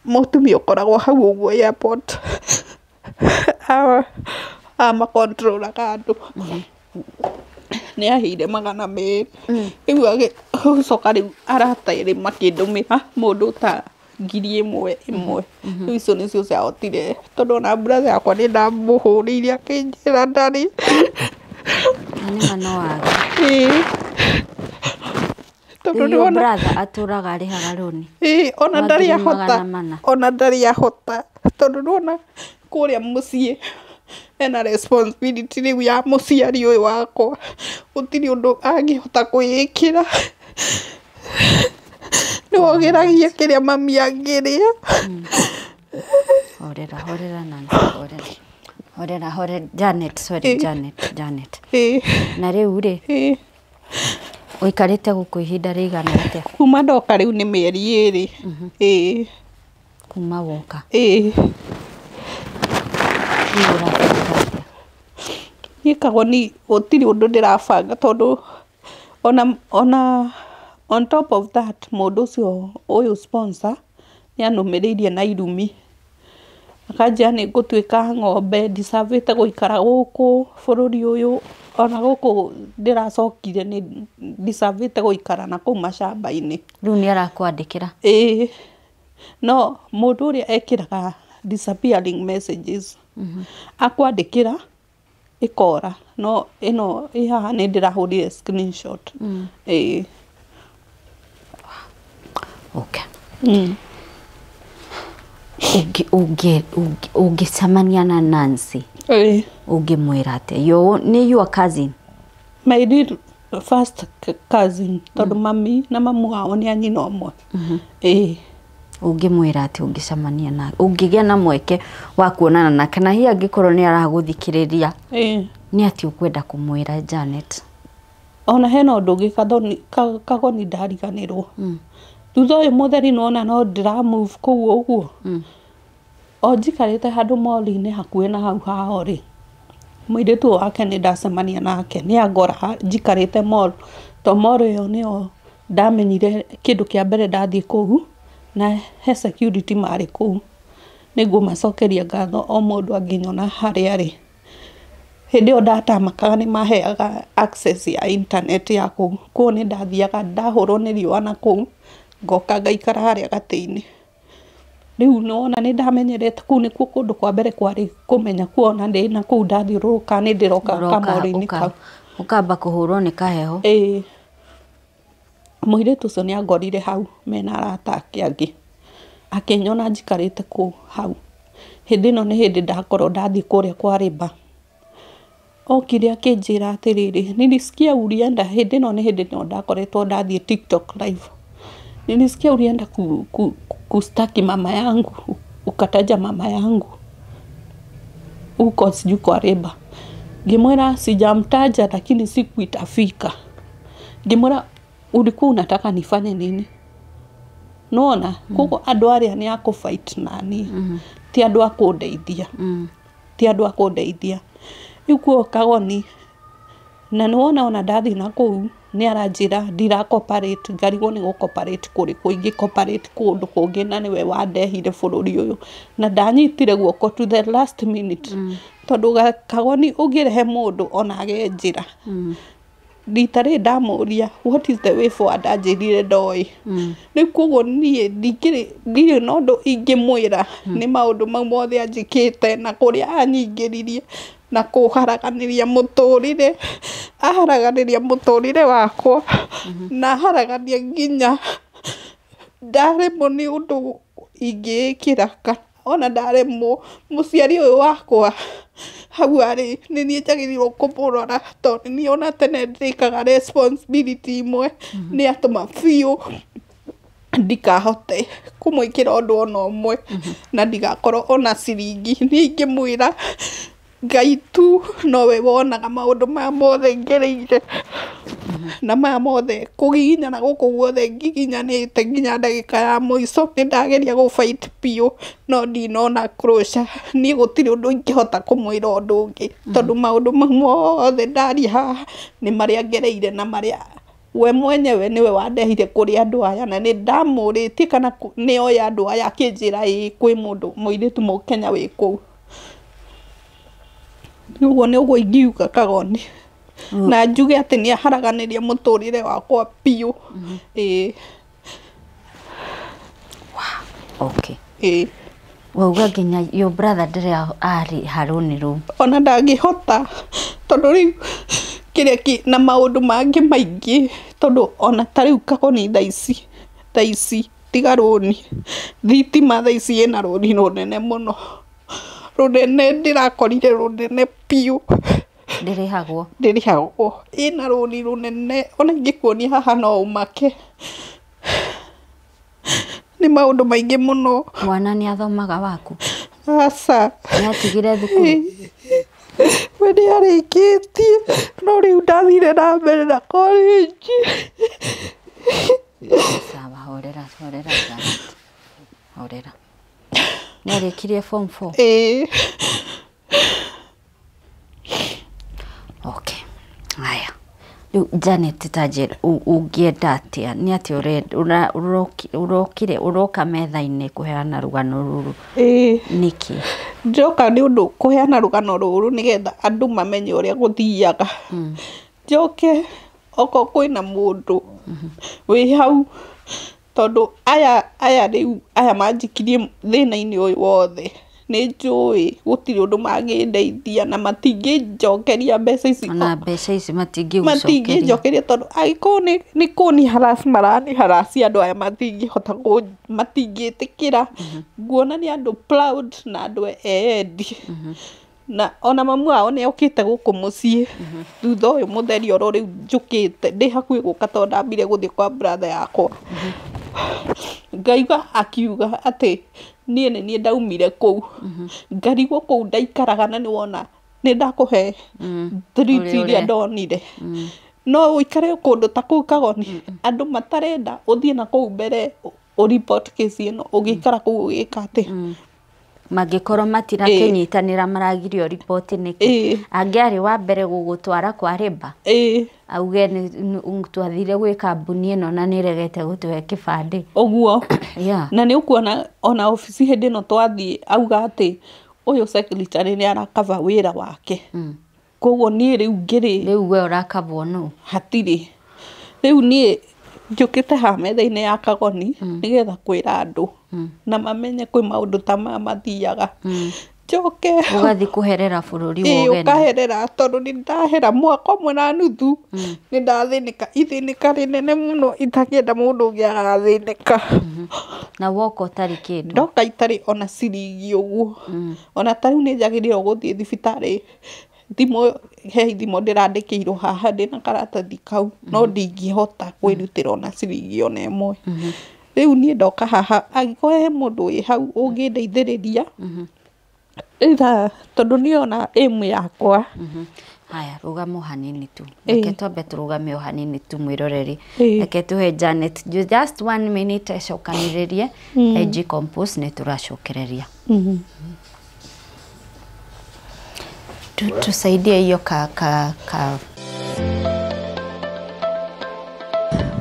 Speaker 3: mũtumia ũkoragwo hau ũguo airport amakontrolaga andũ nĩ aheire 200. Rĩu gũcoka rĩu arata erĩ makĩndũmĩra mũndũ ta 1000 ĩmwe. Rĩu icio nĩcio ciahotire, tondũ ona brother yakwa nĩ ndamũhũrĩire akĩnjĩra ndarĩ.
Speaker 1: Na nĩma no wage.
Speaker 3: Ĩĩ. Tondũ
Speaker 1: Rĩu
Speaker 3: nĩ
Speaker 1: your
Speaker 3: wona
Speaker 1: brother atũraga arĩhaga rũni.
Speaker 3: Ĩĩ, ona
Speaker 1: Wa
Speaker 3: ndarĩ
Speaker 1: ngiri
Speaker 3: ahota
Speaker 1: 400.
Speaker 3: Ona ndarĩ ahota, tondũ nĩwona kũrĩa mũciĩ ena responsibility rĩu ya mũciari ũyũ wakwa, gũtirĩ ũndũ angĩhota kwĩĩkĩra, nĩwe ũgeragia kĩrĩa mami angĩrĩa.
Speaker 1: Horera, horera Nancy, horera. Horera, horera Janet, sorry.
Speaker 3: Ĩĩ.
Speaker 1: Janet, Janet.
Speaker 3: Ĩĩ.
Speaker 1: Na rĩu rĩ,
Speaker 3: Ĩĩ.
Speaker 1: ũikarĩte gũkũ ihinda rĩigana atĩa?
Speaker 3: Kuma ndoka rĩu nĩ mĩeri 2. Ĩĩ.
Speaker 1: Kuma woka.
Speaker 3: Ĩĩ.
Speaker 1: Rĩu ũrabanga atĩa?
Speaker 3: Niĩ Kagoni gũtirĩ ũndũ ndĩrabanga, tondũ ona on top of that mũndũ ũcio ũyũ sponsor nĩ anũmĩrĩirie na irumi, akanjĩra nĩ ngũtuĩka ng'ombe, ndicabĩte gũikara gũkũ bũrũri ũyũ, ona gũkũ ndĩracokire nĩ ndicabĩte gũikara na kũu macamba-inĩ.
Speaker 1: Rĩu nĩ arakwandĩkĩra?
Speaker 3: Ĩĩ, no mũndũ ũrĩa ekĩraga disappearing messages, akwandĩkĩra ĩkora, no ĩno ĩ haha nĩ ndĩrahũrire screenshot. Ĩĩ.
Speaker 1: Okay. Ũngĩcemania na Nancy,
Speaker 3: Ĩĩ.
Speaker 1: ũngĩmwĩra atĩa? Yo nĩ your cousin?
Speaker 3: My real first cousin, tondũ mami na mamu wao nĩ a nyina ũmwe. Ĩĩ.
Speaker 1: Ũngĩmwĩra atĩa ũngĩcemania nake, ũngĩgĩa na mweke wa kuonana nake, na hihi angĩkorwo nĩ aragũthikĩrĩria, nĩ atĩ ũkwenda kũmwĩra, Janet?
Speaker 3: Ona hena ũndũ ũngĩ Kagoni ndariganĩrwo. Thutha ũyũ mũtheri nĩwona no ndĩra move kũu ũguo, o njikarĩte handũ mall-inĩ hakuhĩ na hau hao rĩ, mũirĩtu ũyũ wake nĩ ndacemania nake, nĩ angora njikarĩte mall, to mall ĩyo nĩyo ndamenyire kĩndũ kĩa mbere ndathiĩ kũu, na he security marĩ kũu, nĩ ngũmacokeria ngatho o mũndũ angĩnyona harĩa arĩ. Hĩndĩ ĩyo ndatamakaga nĩ maheaga access ya internet ya kũu, koguo nĩ ndathiaga ndahũrwo nĩ riũa na kũu ngoka ngaikara harĩa gatĩ-inĩ. Rĩu nĩwona nĩ ndamenyerete kũu nĩkuo kũndũ kwa mbere kwarĩ kũmenya kuona ndĩ na kũu ndathiũrũrũka nĩ ndĩroka
Speaker 1: Ũroka
Speaker 3: kamall-inĩ kau.
Speaker 1: Ũkamba kũhũrwo nĩ kaheho.
Speaker 3: Ĩĩ. Mũirĩtu ũcio nĩ angorire hau mena arata ake angĩ, akĩnyona njikarĩte kũu hau. Hĩndĩ ĩno nĩ hĩndĩ ndakorwo ndathiĩ kũrĩa kwa Rĩmba. Okire akĩnjĩra atĩrĩrĩ, "Nilisikia ulienda," hĩndĩ ĩno nĩ hĩndĩ ĩno ndakoretwo ndathiĩ TikTok live, "Nilisikia ulienda kustaki mama yangu, ukataja mama yangu huko sijui kwa Rĩmba." Ngĩmwĩra sijamtaja, lakini siku itafika. Ngĩmwĩra ulikuwa unataka nifanye nini? Nona koguo andũ arĩa nĩ a kũ-fight nani, ti andũ a kũndeithia, ti andũ a kũndeithia. Rĩu kuo Kagoni na nĩwona ona ndathiĩ na kũu nĩ aranjĩra ndira cooperate, ngarigwo nĩ gũ cooperate kũrĩkũ, ingĩ cooperate kũndũ kũngĩ na nĩwe wandehire bũrũri ũyũ na ndanyitire guoko to the last minute, tondũ Kagoni ũngĩrehe mũndũ ona age njĩra. Rita rĩrĩ ndamũria what is the way forward, anjĩrire ndoĩ. Rĩu koguo niĩ ndingĩrĩ, ndirĩ na ũndũ ingĩmwĩra nĩ maũndũ mau mothe anjĩkĩte na kũrĩa anyingĩririe na kũharaganĩria mũtũrĩre, aharaganĩria mũtũrĩre wakwa na aharagania nginya ndaremwo nĩ ũndũ ingĩĩkĩra, kana ona ndaremwo mũciari ũyũ wakwa hau arĩ nĩ niĩ njagĩrĩirwo kũmũrora, tondũ niĩ ona tene ndĩkaga responsibility imwe nĩ atũma biũ Ndikahote kũmwĩkĩra ũndũ ona ũmwe na ndigakorwo ona ciringi. Niĩ ingĩmwĩra Ngai tu nowe wonaga maũndũ maya mothe ngereire na maya mothe kũgiginyana gũkũ guothe ngiginyanĩte nginya ndagĩka ya mũico. Nĩ ndageria gũ fight biũ no ndinona closure. Niĩ gũtirĩ ũndũ ingĩhota kũmwĩra ũndũ ũngĩ tondũ maũndũ mau mothe ndaria haha nĩ marĩa ngereire na marĩa we mwenyewe nĩwe wandehire kũrĩ andũ aya, na nĩ ndamũrĩtie kana nĩ oĩ andũ aya, akĩnjĩra ĩĩ kwĩ mũndũ mũirĩtu mũkenya wĩ kũu. Ũguo nĩ ũguo ingiuga Kagoni, na njuge atĩ nĩ aharaganĩria mũtũrĩre wakwa biũ. Ĩĩ.
Speaker 1: Okay.
Speaker 3: Ĩĩ.
Speaker 1: Wauga nginya your brother ndĩrĩ arĩ harũni rũu.
Speaker 3: Ona ndangĩhota tondũ rĩu kĩrĩa kĩ na maũndũ mangĩ maingĩ, tondũ ona ta rĩu Kagoni thaa ici tiga rũni, thitima thaa ici ĩna rũni rũnene mũno, rũnene ndĩrakorire rũnene biũ.
Speaker 1: Ndĩrĩhagwo.
Speaker 3: Ndĩrĩhagwo, ĩna rũni rũnene, ona ingĩkuonia haha no ũmake. Nĩ maũndũ maingĩ mũno.
Speaker 1: Mwana nĩ athomaga waku?
Speaker 3: Aca.
Speaker 1: Nĩ atigire thukuru?
Speaker 3: We nĩ arĩkĩtie no rĩu ndathire na mbere na college.
Speaker 1: Sawa, horera, horera Janet. Horera. Nĩ arĩkirie form 4?
Speaker 3: Ĩĩ.
Speaker 1: Okay. Haya. Rĩu Janet ta njĩra ũngĩenda atĩa? Nĩ atĩa ũrokire ũroka metha-inĩ kũheana rũgano rũrũ?
Speaker 3: Ĩĩ.
Speaker 1: Nĩkĩ?
Speaker 3: Ndĩroka nĩ ũndũ kũheana rũgano rũrũ nĩgetha andũ mamenye ũrĩa gũthiaga. Njoke okorwo kwĩna mũndũ wĩ hau, tondũ aya rĩu aya manjikirie thĩna-inĩ ũyũ wothe, nĩ njũĩ gũtirĩ ũndũ mangĩndeithia na matingĩnjokeria mbeca ici.
Speaker 1: Ona mbeca ici matingĩgũcokeria.
Speaker 3: Matingĩnjokeria tondũ angĩkorwo nĩ kũni harass marani harass andũ aya matingĩhota matingĩtĩkĩra. Nguona nĩ andũ proud na andũ eyendi. Na ona mamu wao nĩ okĩte gũkũ mũciĩ thutha ũyũ mũtheri oro rĩu njũkĩte ndĩ hakuhĩ gũka tondũ ndambire gũthiĩ kwa brother yakwa. Ngaigua akiuga atĩ niĩ nĩ niĩ ndaumire kũu. Ngarigwo kũu ndaikaraga na nĩ wona nĩ ndakũhe thiriti iria ndonire. No ũikare kũndũ ta kũu Kagoni, andũ matarenda ũthiĩ na kũu mbere ũ report case ĩno, ũgĩikara kũu ũgĩka atĩa?
Speaker 1: Mangĩkorwo matirakĩnyitanĩra maragirio riboti nĩkĩ? Angĩarĩ wa mbere gũgũtwara kwa rĩmba, auge twathire gwĩ kambuni ĩno na nĩregete gũtũhe kĩbandĩ.
Speaker 3: Ũguo.
Speaker 1: Yeah.
Speaker 3: Na nĩ ũkuona ona obici hĩndĩ ĩno twathiĩ auga atĩ ũyũ secretary nĩ arakaba wĩra wake. Koguo niĩ rĩu ngĩrĩ
Speaker 1: Rĩu we ũrakabwo nũ?
Speaker 3: Hatirĩ. Rĩu niĩ njũkĩte haha metha-inĩ ya Kagoni nĩgetha kwĩra andũ na mamenye kwĩ maũndũ ta maya mathiaga. Njoke
Speaker 1: ũgathiĩ kũherera bũrũri wa
Speaker 3: Ĩĩ,
Speaker 1: ũgeni.
Speaker 3: ũkaherera tondũ nĩ ndahera mwaka ũmwe na nuthu, nĩ ndathĩnĩka ithĩnĩka rĩnene mũno itangĩenda mũndũ ũngĩ agathĩnĩka.
Speaker 1: Na woka ũtarĩ kĩndũ.
Speaker 3: Ndoka itarĩ ona ciringi ũguo. Ona ta rĩu nĩ njagĩrĩirwo gũthiĩ thibitarĩ, thimũ he ithimo ndĩrandĩkĩirwo haha ndĩna karatathi kau, no ndingĩhota kwĩrutĩra ona ciringi ona ĩmwe. Rĩu niĩ ndoka haha angĩkorwo he mũndũ wĩ hau ũngĩndeithĩrĩria, ĩtha tondũ niĩ ona aim yakwa.
Speaker 1: Haya, rũgama o hanini tu. Reke twambe tũrũgame o hanini tu mwĩroreri.
Speaker 3: Ĩĩ.
Speaker 1: Reke tũhe Janet just 1 minute acokanĩrĩrie. AG Compose nĩ tũracokereria. Tusaidie hiyo ka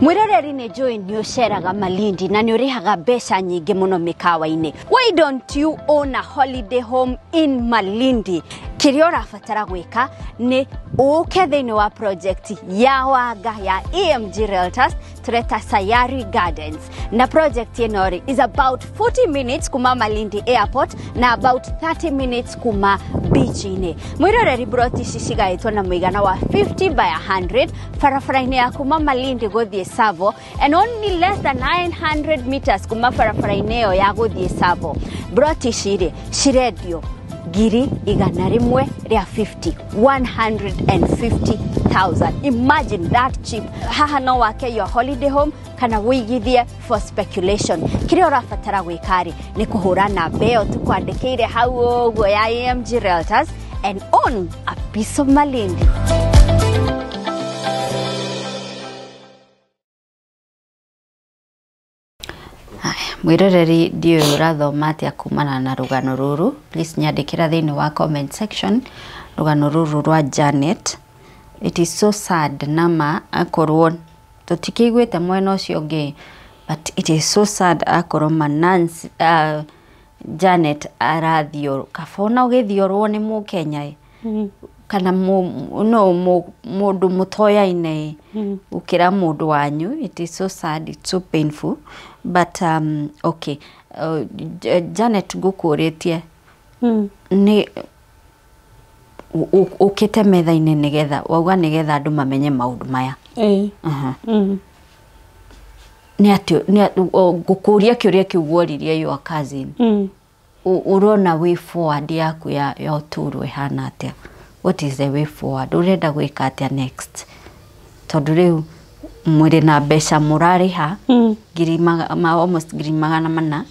Speaker 1: Mwĩroreri nĩ njũĩ nĩ ũceraga Malindi na nĩ ũrĩhaga mbeca nyingĩ mũno mĩkawa-inĩ. Why don't you own a holiday home in Malindi? Kĩrĩa ũrabatara gwĩka nĩ ũke thĩinĩ wa project ya Wanga ya EMG Realtors tũreta Sayari Gardens. Na project ĩno rĩ is about 40 minutes kuma Malindi Airport na about 30 minutes kuma beach-inĩ. Mwĩroreri broti ici cigaĩtwo na mũigana wa 50 by 100 barabara-inĩ ya kuma Malindi gũthiĩ Tsavo and only less than 900 meters kuma barabara-inĩ ĩyo ya gũthiĩ Tsavo. Broti ici rĩ cirendio ngiri igana rĩmwe rĩa 50, 150,000. Imagine that cheap. Haha no wake your holiday home kana wĩigithie for speculation. Kĩrĩa ũrabatara gwĩka rĩ nĩ kũhũra namba ĩyo tũkwandĩkĩire hau ũguo ya AMG Realtors and own a piece of Malindi. Mwiroreri ndiũĩ ũrathoma atĩa kumana na rũgano rũrũ. Please nyandĩkĩra thĩinĩ wa comment section rũgano rũrũ rwa Janet. It is so sad nama akorwo tũtikĩiguĩte mwena ũcio ũngĩ, but it is so sad akorwo ma Nancy, Janet arathiorwo kabona ũgĩthiorwo nĩ mũkenya kana no mũndũ mũtoyaine gũkĩra mũndũ wanyu. It is so sad, it's so painful, but okay. Janet ngũkũrĩtie nĩ ũkĩte metha-inĩ nĩgetha wauga nĩgetha andũ mamenye maũndũ maya. Nĩ atĩ ngũkũria kĩũria kĩu woririe your cousin. Ũrona way forward yaku ya ũtũũro ĩhana atĩa? What is the way forward? Ũrenda gwĩka atĩa next? Tondũ rĩu mwĩrĩ na mbeca mũrarĩha ngiri almost 400,000.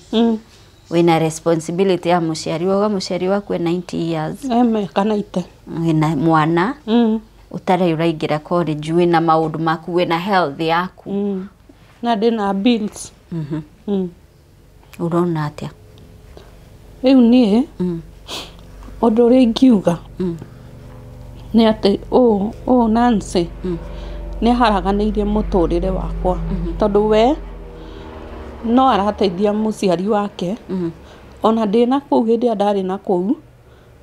Speaker 1: Wĩna responsibility ya mũciari wauga mũciari waku e 90 years.
Speaker 2: Mĩaka 90.
Speaker 1: Wĩna mwana ũtarĩ ũraingĩra college, wĩna maũndũ maku, wĩna health yaku.
Speaker 2: Na ndĩna bills.
Speaker 1: Ũrona atĩa?
Speaker 2: Rĩu niĩ ũndũ ũrĩa ingiuga nĩ atĩ ũũ Nancy nĩ aharaganĩirie mũtũrĩre wakwa tondũ we no arateithia mũciari wake. Ona ndĩ na kũu hĩndĩ ĩrĩa ndarĩ na kũu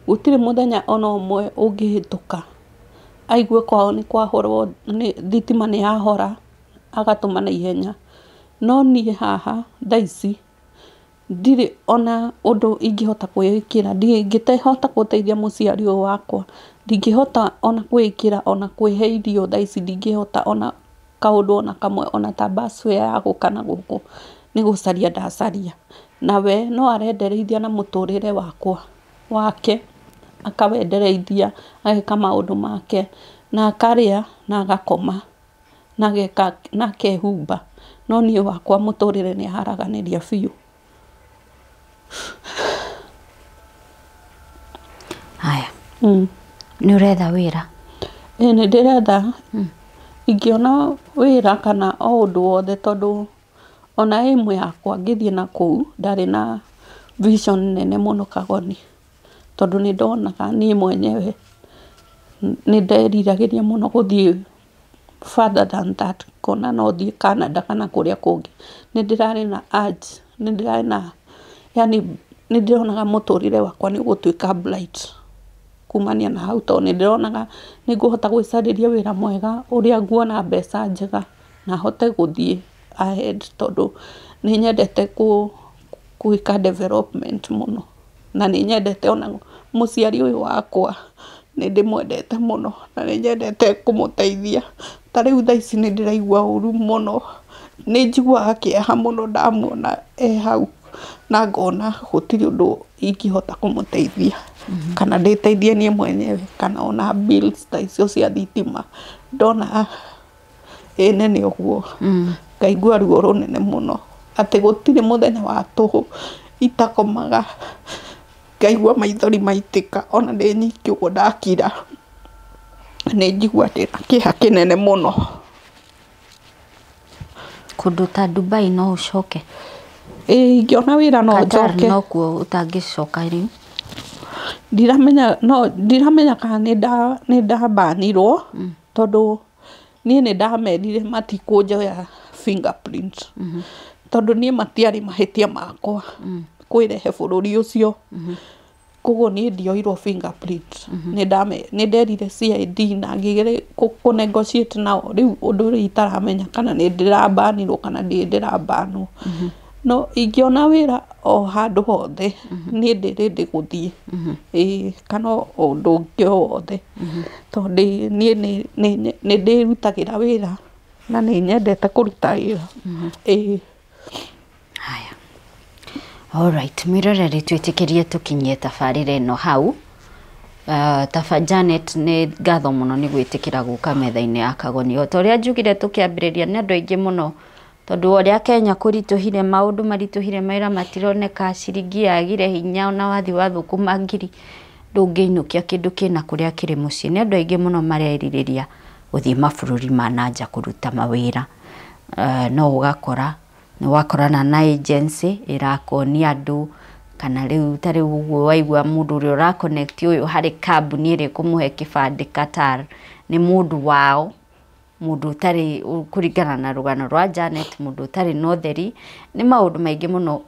Speaker 2: gũtirĩ mũthenya ona ũmwe ũngĩhĩtũka aigue kwao nĩ kwahorwo, nĩ thitima nĩ yahora agatũma na ihenya. No niĩ haha thaa ici ndirĩ ona ũndũ ingĩhota kwĩĩkĩra, ndingĩhota gũteithia mũciari ũyũ wakwa, ndingĩhota ona kwĩĩkĩra ona kwĩhe irio thaa ici, ndingĩhota ona kaũndũ ona kamwe ona ta bus fare ya gũka na gũkũ nĩ gũcaria ndacaria. Na we no arendereithia na mũtũrĩre wakwa wake akawendereithia ageka maũndũ make na akarĩa na agakoma na ageka na akehumba, no niĩ wakwa mũtũrĩre nĩ aharaganĩria biũ.
Speaker 1: Haya. Nĩ ũretha wĩra?
Speaker 2: Ĩĩ nĩ ndĩretha. Ingĩona wĩra kana o ũndũ wothe tondũ ona ĩmwe yakwa ngĩthiĩ na kũu ndarĩ na vision nene mũno Kagoni, tondũ nĩ ndonaga niĩ mwenyewe nĩ nderiragĩria mũno gũthiĩ further than that, ngona no thiĩ Canada kana kũrĩa kũngĩ. Nĩ ndĩrarĩ na urge, nĩ ndĩrarĩ na yani nĩ ndĩronaga mũtũrĩre wakwa nĩ ũgũtuĩka bright kumania na hau, tondũ nĩ ndĩronaga nĩ ngũhota gwĩcarĩria wĩra mwega ũrĩa nguona mbeca njega na hote gũthiĩ ahead, tondũ nĩ nyendete gwĩka development mũno na nĩ nyendete ona mũciari ũyũ wakwa nĩ ndĩmwendete mũno na nĩ nyendete kũmũteithia. Ta rĩu thaa ici nĩ ndĩraigua ũru mũno, nĩ njiguaga kĩeha mũno ndamuona e hau na ngona gũtirĩ ũndũ ingĩhota kũmũteithia kana ndĩteithie niĩ mwenyewe kana ona bills ta icio cia thitima ndona ĩ nene ũguo ngaigua ruo rũnene mũno atĩ gũtirĩ mũthenya wa tũhũ itakomaga ngaigua maithori maitĩka ona ndĩ nyiki ũguo ndakira nĩ njigua ndĩna kĩeha kĩnene mũno.
Speaker 1: Kũndũ ta Dubai no ũcoke?
Speaker 2: Ĩĩ ingĩona wĩra no
Speaker 1: Qatar
Speaker 2: njoke.
Speaker 1: Nokuo ũtangĩcoka rĩu?
Speaker 2: Ndiramenya, no ndiramenya kana nĩ ndabanirwo tondũ niĩ nĩ ndamerire matikũnjoya fingerprint tondũ niĩ matiarĩ mahĩtia makwa kwĩrehe bũrũri ũcio, koguo niĩ ndioirwo fingerprint. Nĩ nderire CID na ngĩgeria kũ negotiate nao. Rĩu ũndũ ũrĩa itaramenya kana nĩ ndĩrabanirwo kana ndirĩ ndĩrabanwo, no ingĩona wĩra o handũ hothe niĩ ndĩ ready gũthiĩ, ĩĩ kana ũndũ ũngĩ o wothe tondũ niĩ nĩ ndĩrutagĩra wĩra na nĩ nyendete kũruta wĩra, ĩĩ.
Speaker 1: Haya. Alright, mwĩroreri twĩtĩkĩrie tũkinyie tabarĩra ĩno hau. Taba Janet, nĩ ngatho mũno nĩ gwĩtĩkĩra gũka metha-inĩ ya Kagoni. O ta ũrĩa njugire tũkĩambĩrĩria, nĩ andũ aingĩ mũno, tondũ ũrĩa Kenya kũritũhire, maũndũ maritũhire, mawĩra matironeka, ciringi yagire hinya, ona wathi wa thũkũma ngiri ndũngĩinũkia kĩndũ kĩna kũrĩa kĩrĩ mũciĩ. Nĩ andũ aingĩ mũno marerirĩria gũthiĩ mabũrũri ma na nja kũruta mawĩra. No ũgakora nĩ wakorana na agency ĩrakonia andũ, kana rĩu ta rĩu ũguo waigua mũndũ ũrĩa ũra connect ũyũ harĩ kambuni ĩrĩa ĩkũmũhe kĩbandĩ Qatar nĩ mũndũ wao, mũndũ ũtarĩ, kũringana na rũgano rwa Janet, mũndũ ũtarĩ na ũtheri. Nĩ maũndũ maingĩ mũno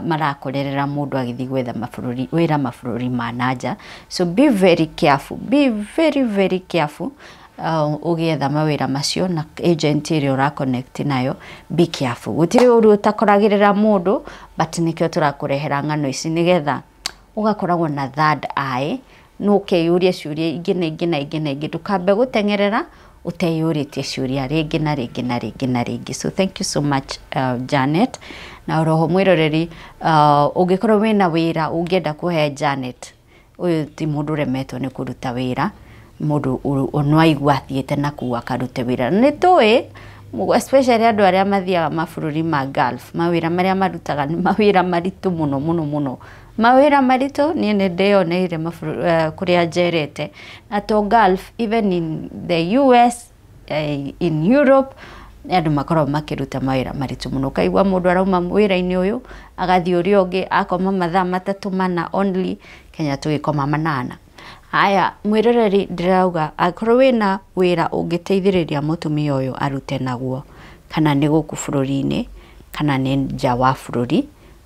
Speaker 1: marakorerera mũndũ agĩthiĩ gwetha mabũrũri wĩra mabũrũri ma na nja. So be very careful, be very very careful ũgĩetha mawĩra macio na agent ĩrĩa ũra connect nayo. Be careful, gũtirĩ ũru ũtakoragĩrĩra mũndũ, but nĩkĩo tũrakũrehera ng'ano ici nĩgetha ũgakoragwo na third eye, no ũkeyũria ciũria ingĩ na ingĩ na ingĩ na ingĩ. Ndũkambe gũteng'erera ũteyũrĩtie ciũria rĩngĩ na rĩngĩ na rĩngĩ na rĩngĩ. So thank you so much, Janet. Na oroho mwĩroreri, ũngĩkorwo wĩna wĩra ũngĩenda kũhe Janet, ũyũ ti mũndũ ũremetwo nĩ kũruta wĩra, mũndũ no aigua athiĩte na kũu akarute wĩra. Nĩ tũĩ especially andũ arĩa mathiaga mabũrũri ma Gulf, mawĩra marĩa marutaga nĩ mawĩra maritũ mũno mũno mũno, mawĩra maritũ. Niĩ nĩ ndĩyoneire kũrĩa njerete, na to Gulf, even in the US, in Europe, nĩ andũ makoragwo makĩruta mawĩra maritũ mũno. Ũkaigua mũndũ arauma wĩra-inĩ ũyũ agathiĩ ũrĩa ũngĩ, akoma mathaa matatũ mana only, Kenya tũgĩkoma manana. Haya, mwĩroreri, ndĩrauga angĩkorwo wĩna wĩra ũngĩteithĩrĩria mũtumia ũyũ arute naguo, kana nĩ gũkũ bũrũri-inĩ kana nĩ nja wa bũrũri,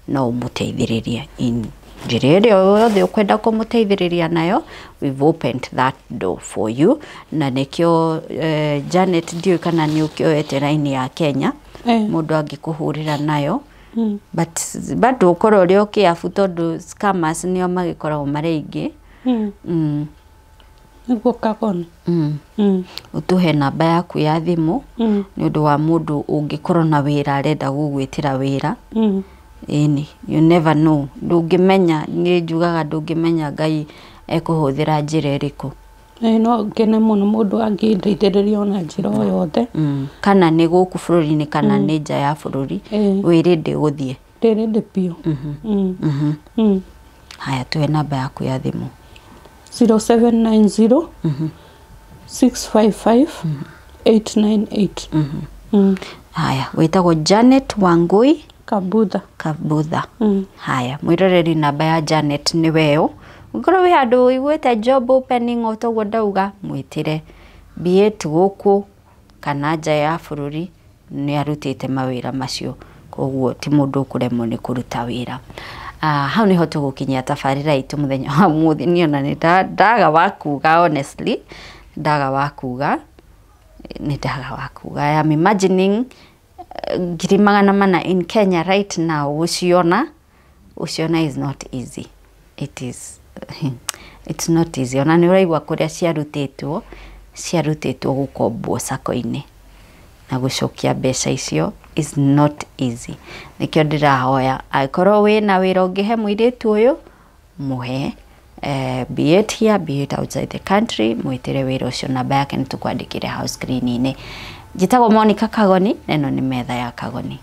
Speaker 1: no ũmũteithĩrĩrie in njĩra ĩrĩa yothe ũkwenda kũmũteithĩrĩria nayo. We've opened that door for you. Na nĩkĩo Janet, ndiũĩ kana nĩ ũkĩoete raini ya Kenya mũndũ angĩkũhũrĩra nayo, but bado ũkorwo ũrĩ o careful tondũ scammers nĩo magĩkoragwo marĩ aingĩ.
Speaker 2: Nĩguo, Kagoni.
Speaker 1: Ũtũhe namba yaku ya thimũ nĩ ũndũ wa mũndũ ũngĩkorwo na wĩra arenda gũgwĩtĩra wĩra. Ĩni, you never know, ndũngĩmenya. Niĩ njugaga ndũngĩmenya Ngai ekũhũthĩra njĩra ĩrĩkũ.
Speaker 2: Ĩĩ, no ngene mũno mũndũ angĩndeithĩrĩria ona njĩra o yothe.
Speaker 1: Kana nĩ gũkũ bũrũri-inĩ kana nĩ nja ya bũrũri, wĩ ready gũthiĩ?
Speaker 2: Ndĩ ready biũ.
Speaker 1: Haya, tuhe namba yaku ya thimũ.
Speaker 2: 0790 655 898.
Speaker 1: Haya, wĩtagwo Janet Wangui
Speaker 2: Kabutha.
Speaker 1: Kabutha. Haya, mwĩroreri, namba ya Janet nĩ weyo. Ũngĩkorwo wĩ handũ ũiguĩte job opening o toguo ndauga, mwĩtĩre, be it gũkũ kana nja ya bũrũri, nĩ arutĩte mawĩra macio, koguo ti mũndũ ũkũremwo nĩ kũruta wĩra. Hau nĩho tũgũkinyia tabarĩra itũ mũthenya wa ũmũthĩ. Niĩ ona nĩ ndaga wa kuga, honestly ndaga wa kuga, nĩ ndaga wa kuga. I am imagining 400,000 in Kenya right now, gũciona, gũciona is not easy. It's not easy. Ona nĩ ũraigua kũrĩa ciarutĩtwo, ciarutĩtwo gũkombwo sacco-inĩ, na gũcokia mbeca icio is not easy. Nĩkĩo ndĩrahoya angĩkorwo wĩna wĩra ũngĩhe mũirĩtu ũyũ, mũhe, be it here, be it outside the country, mwĩtĩre wĩra ũcio. Namba yake nĩ tũkwandĩkĩre hau screen-inĩ. Njĩtagwo Monica Kagoni na ĩno nĩ metha ya Kagoni.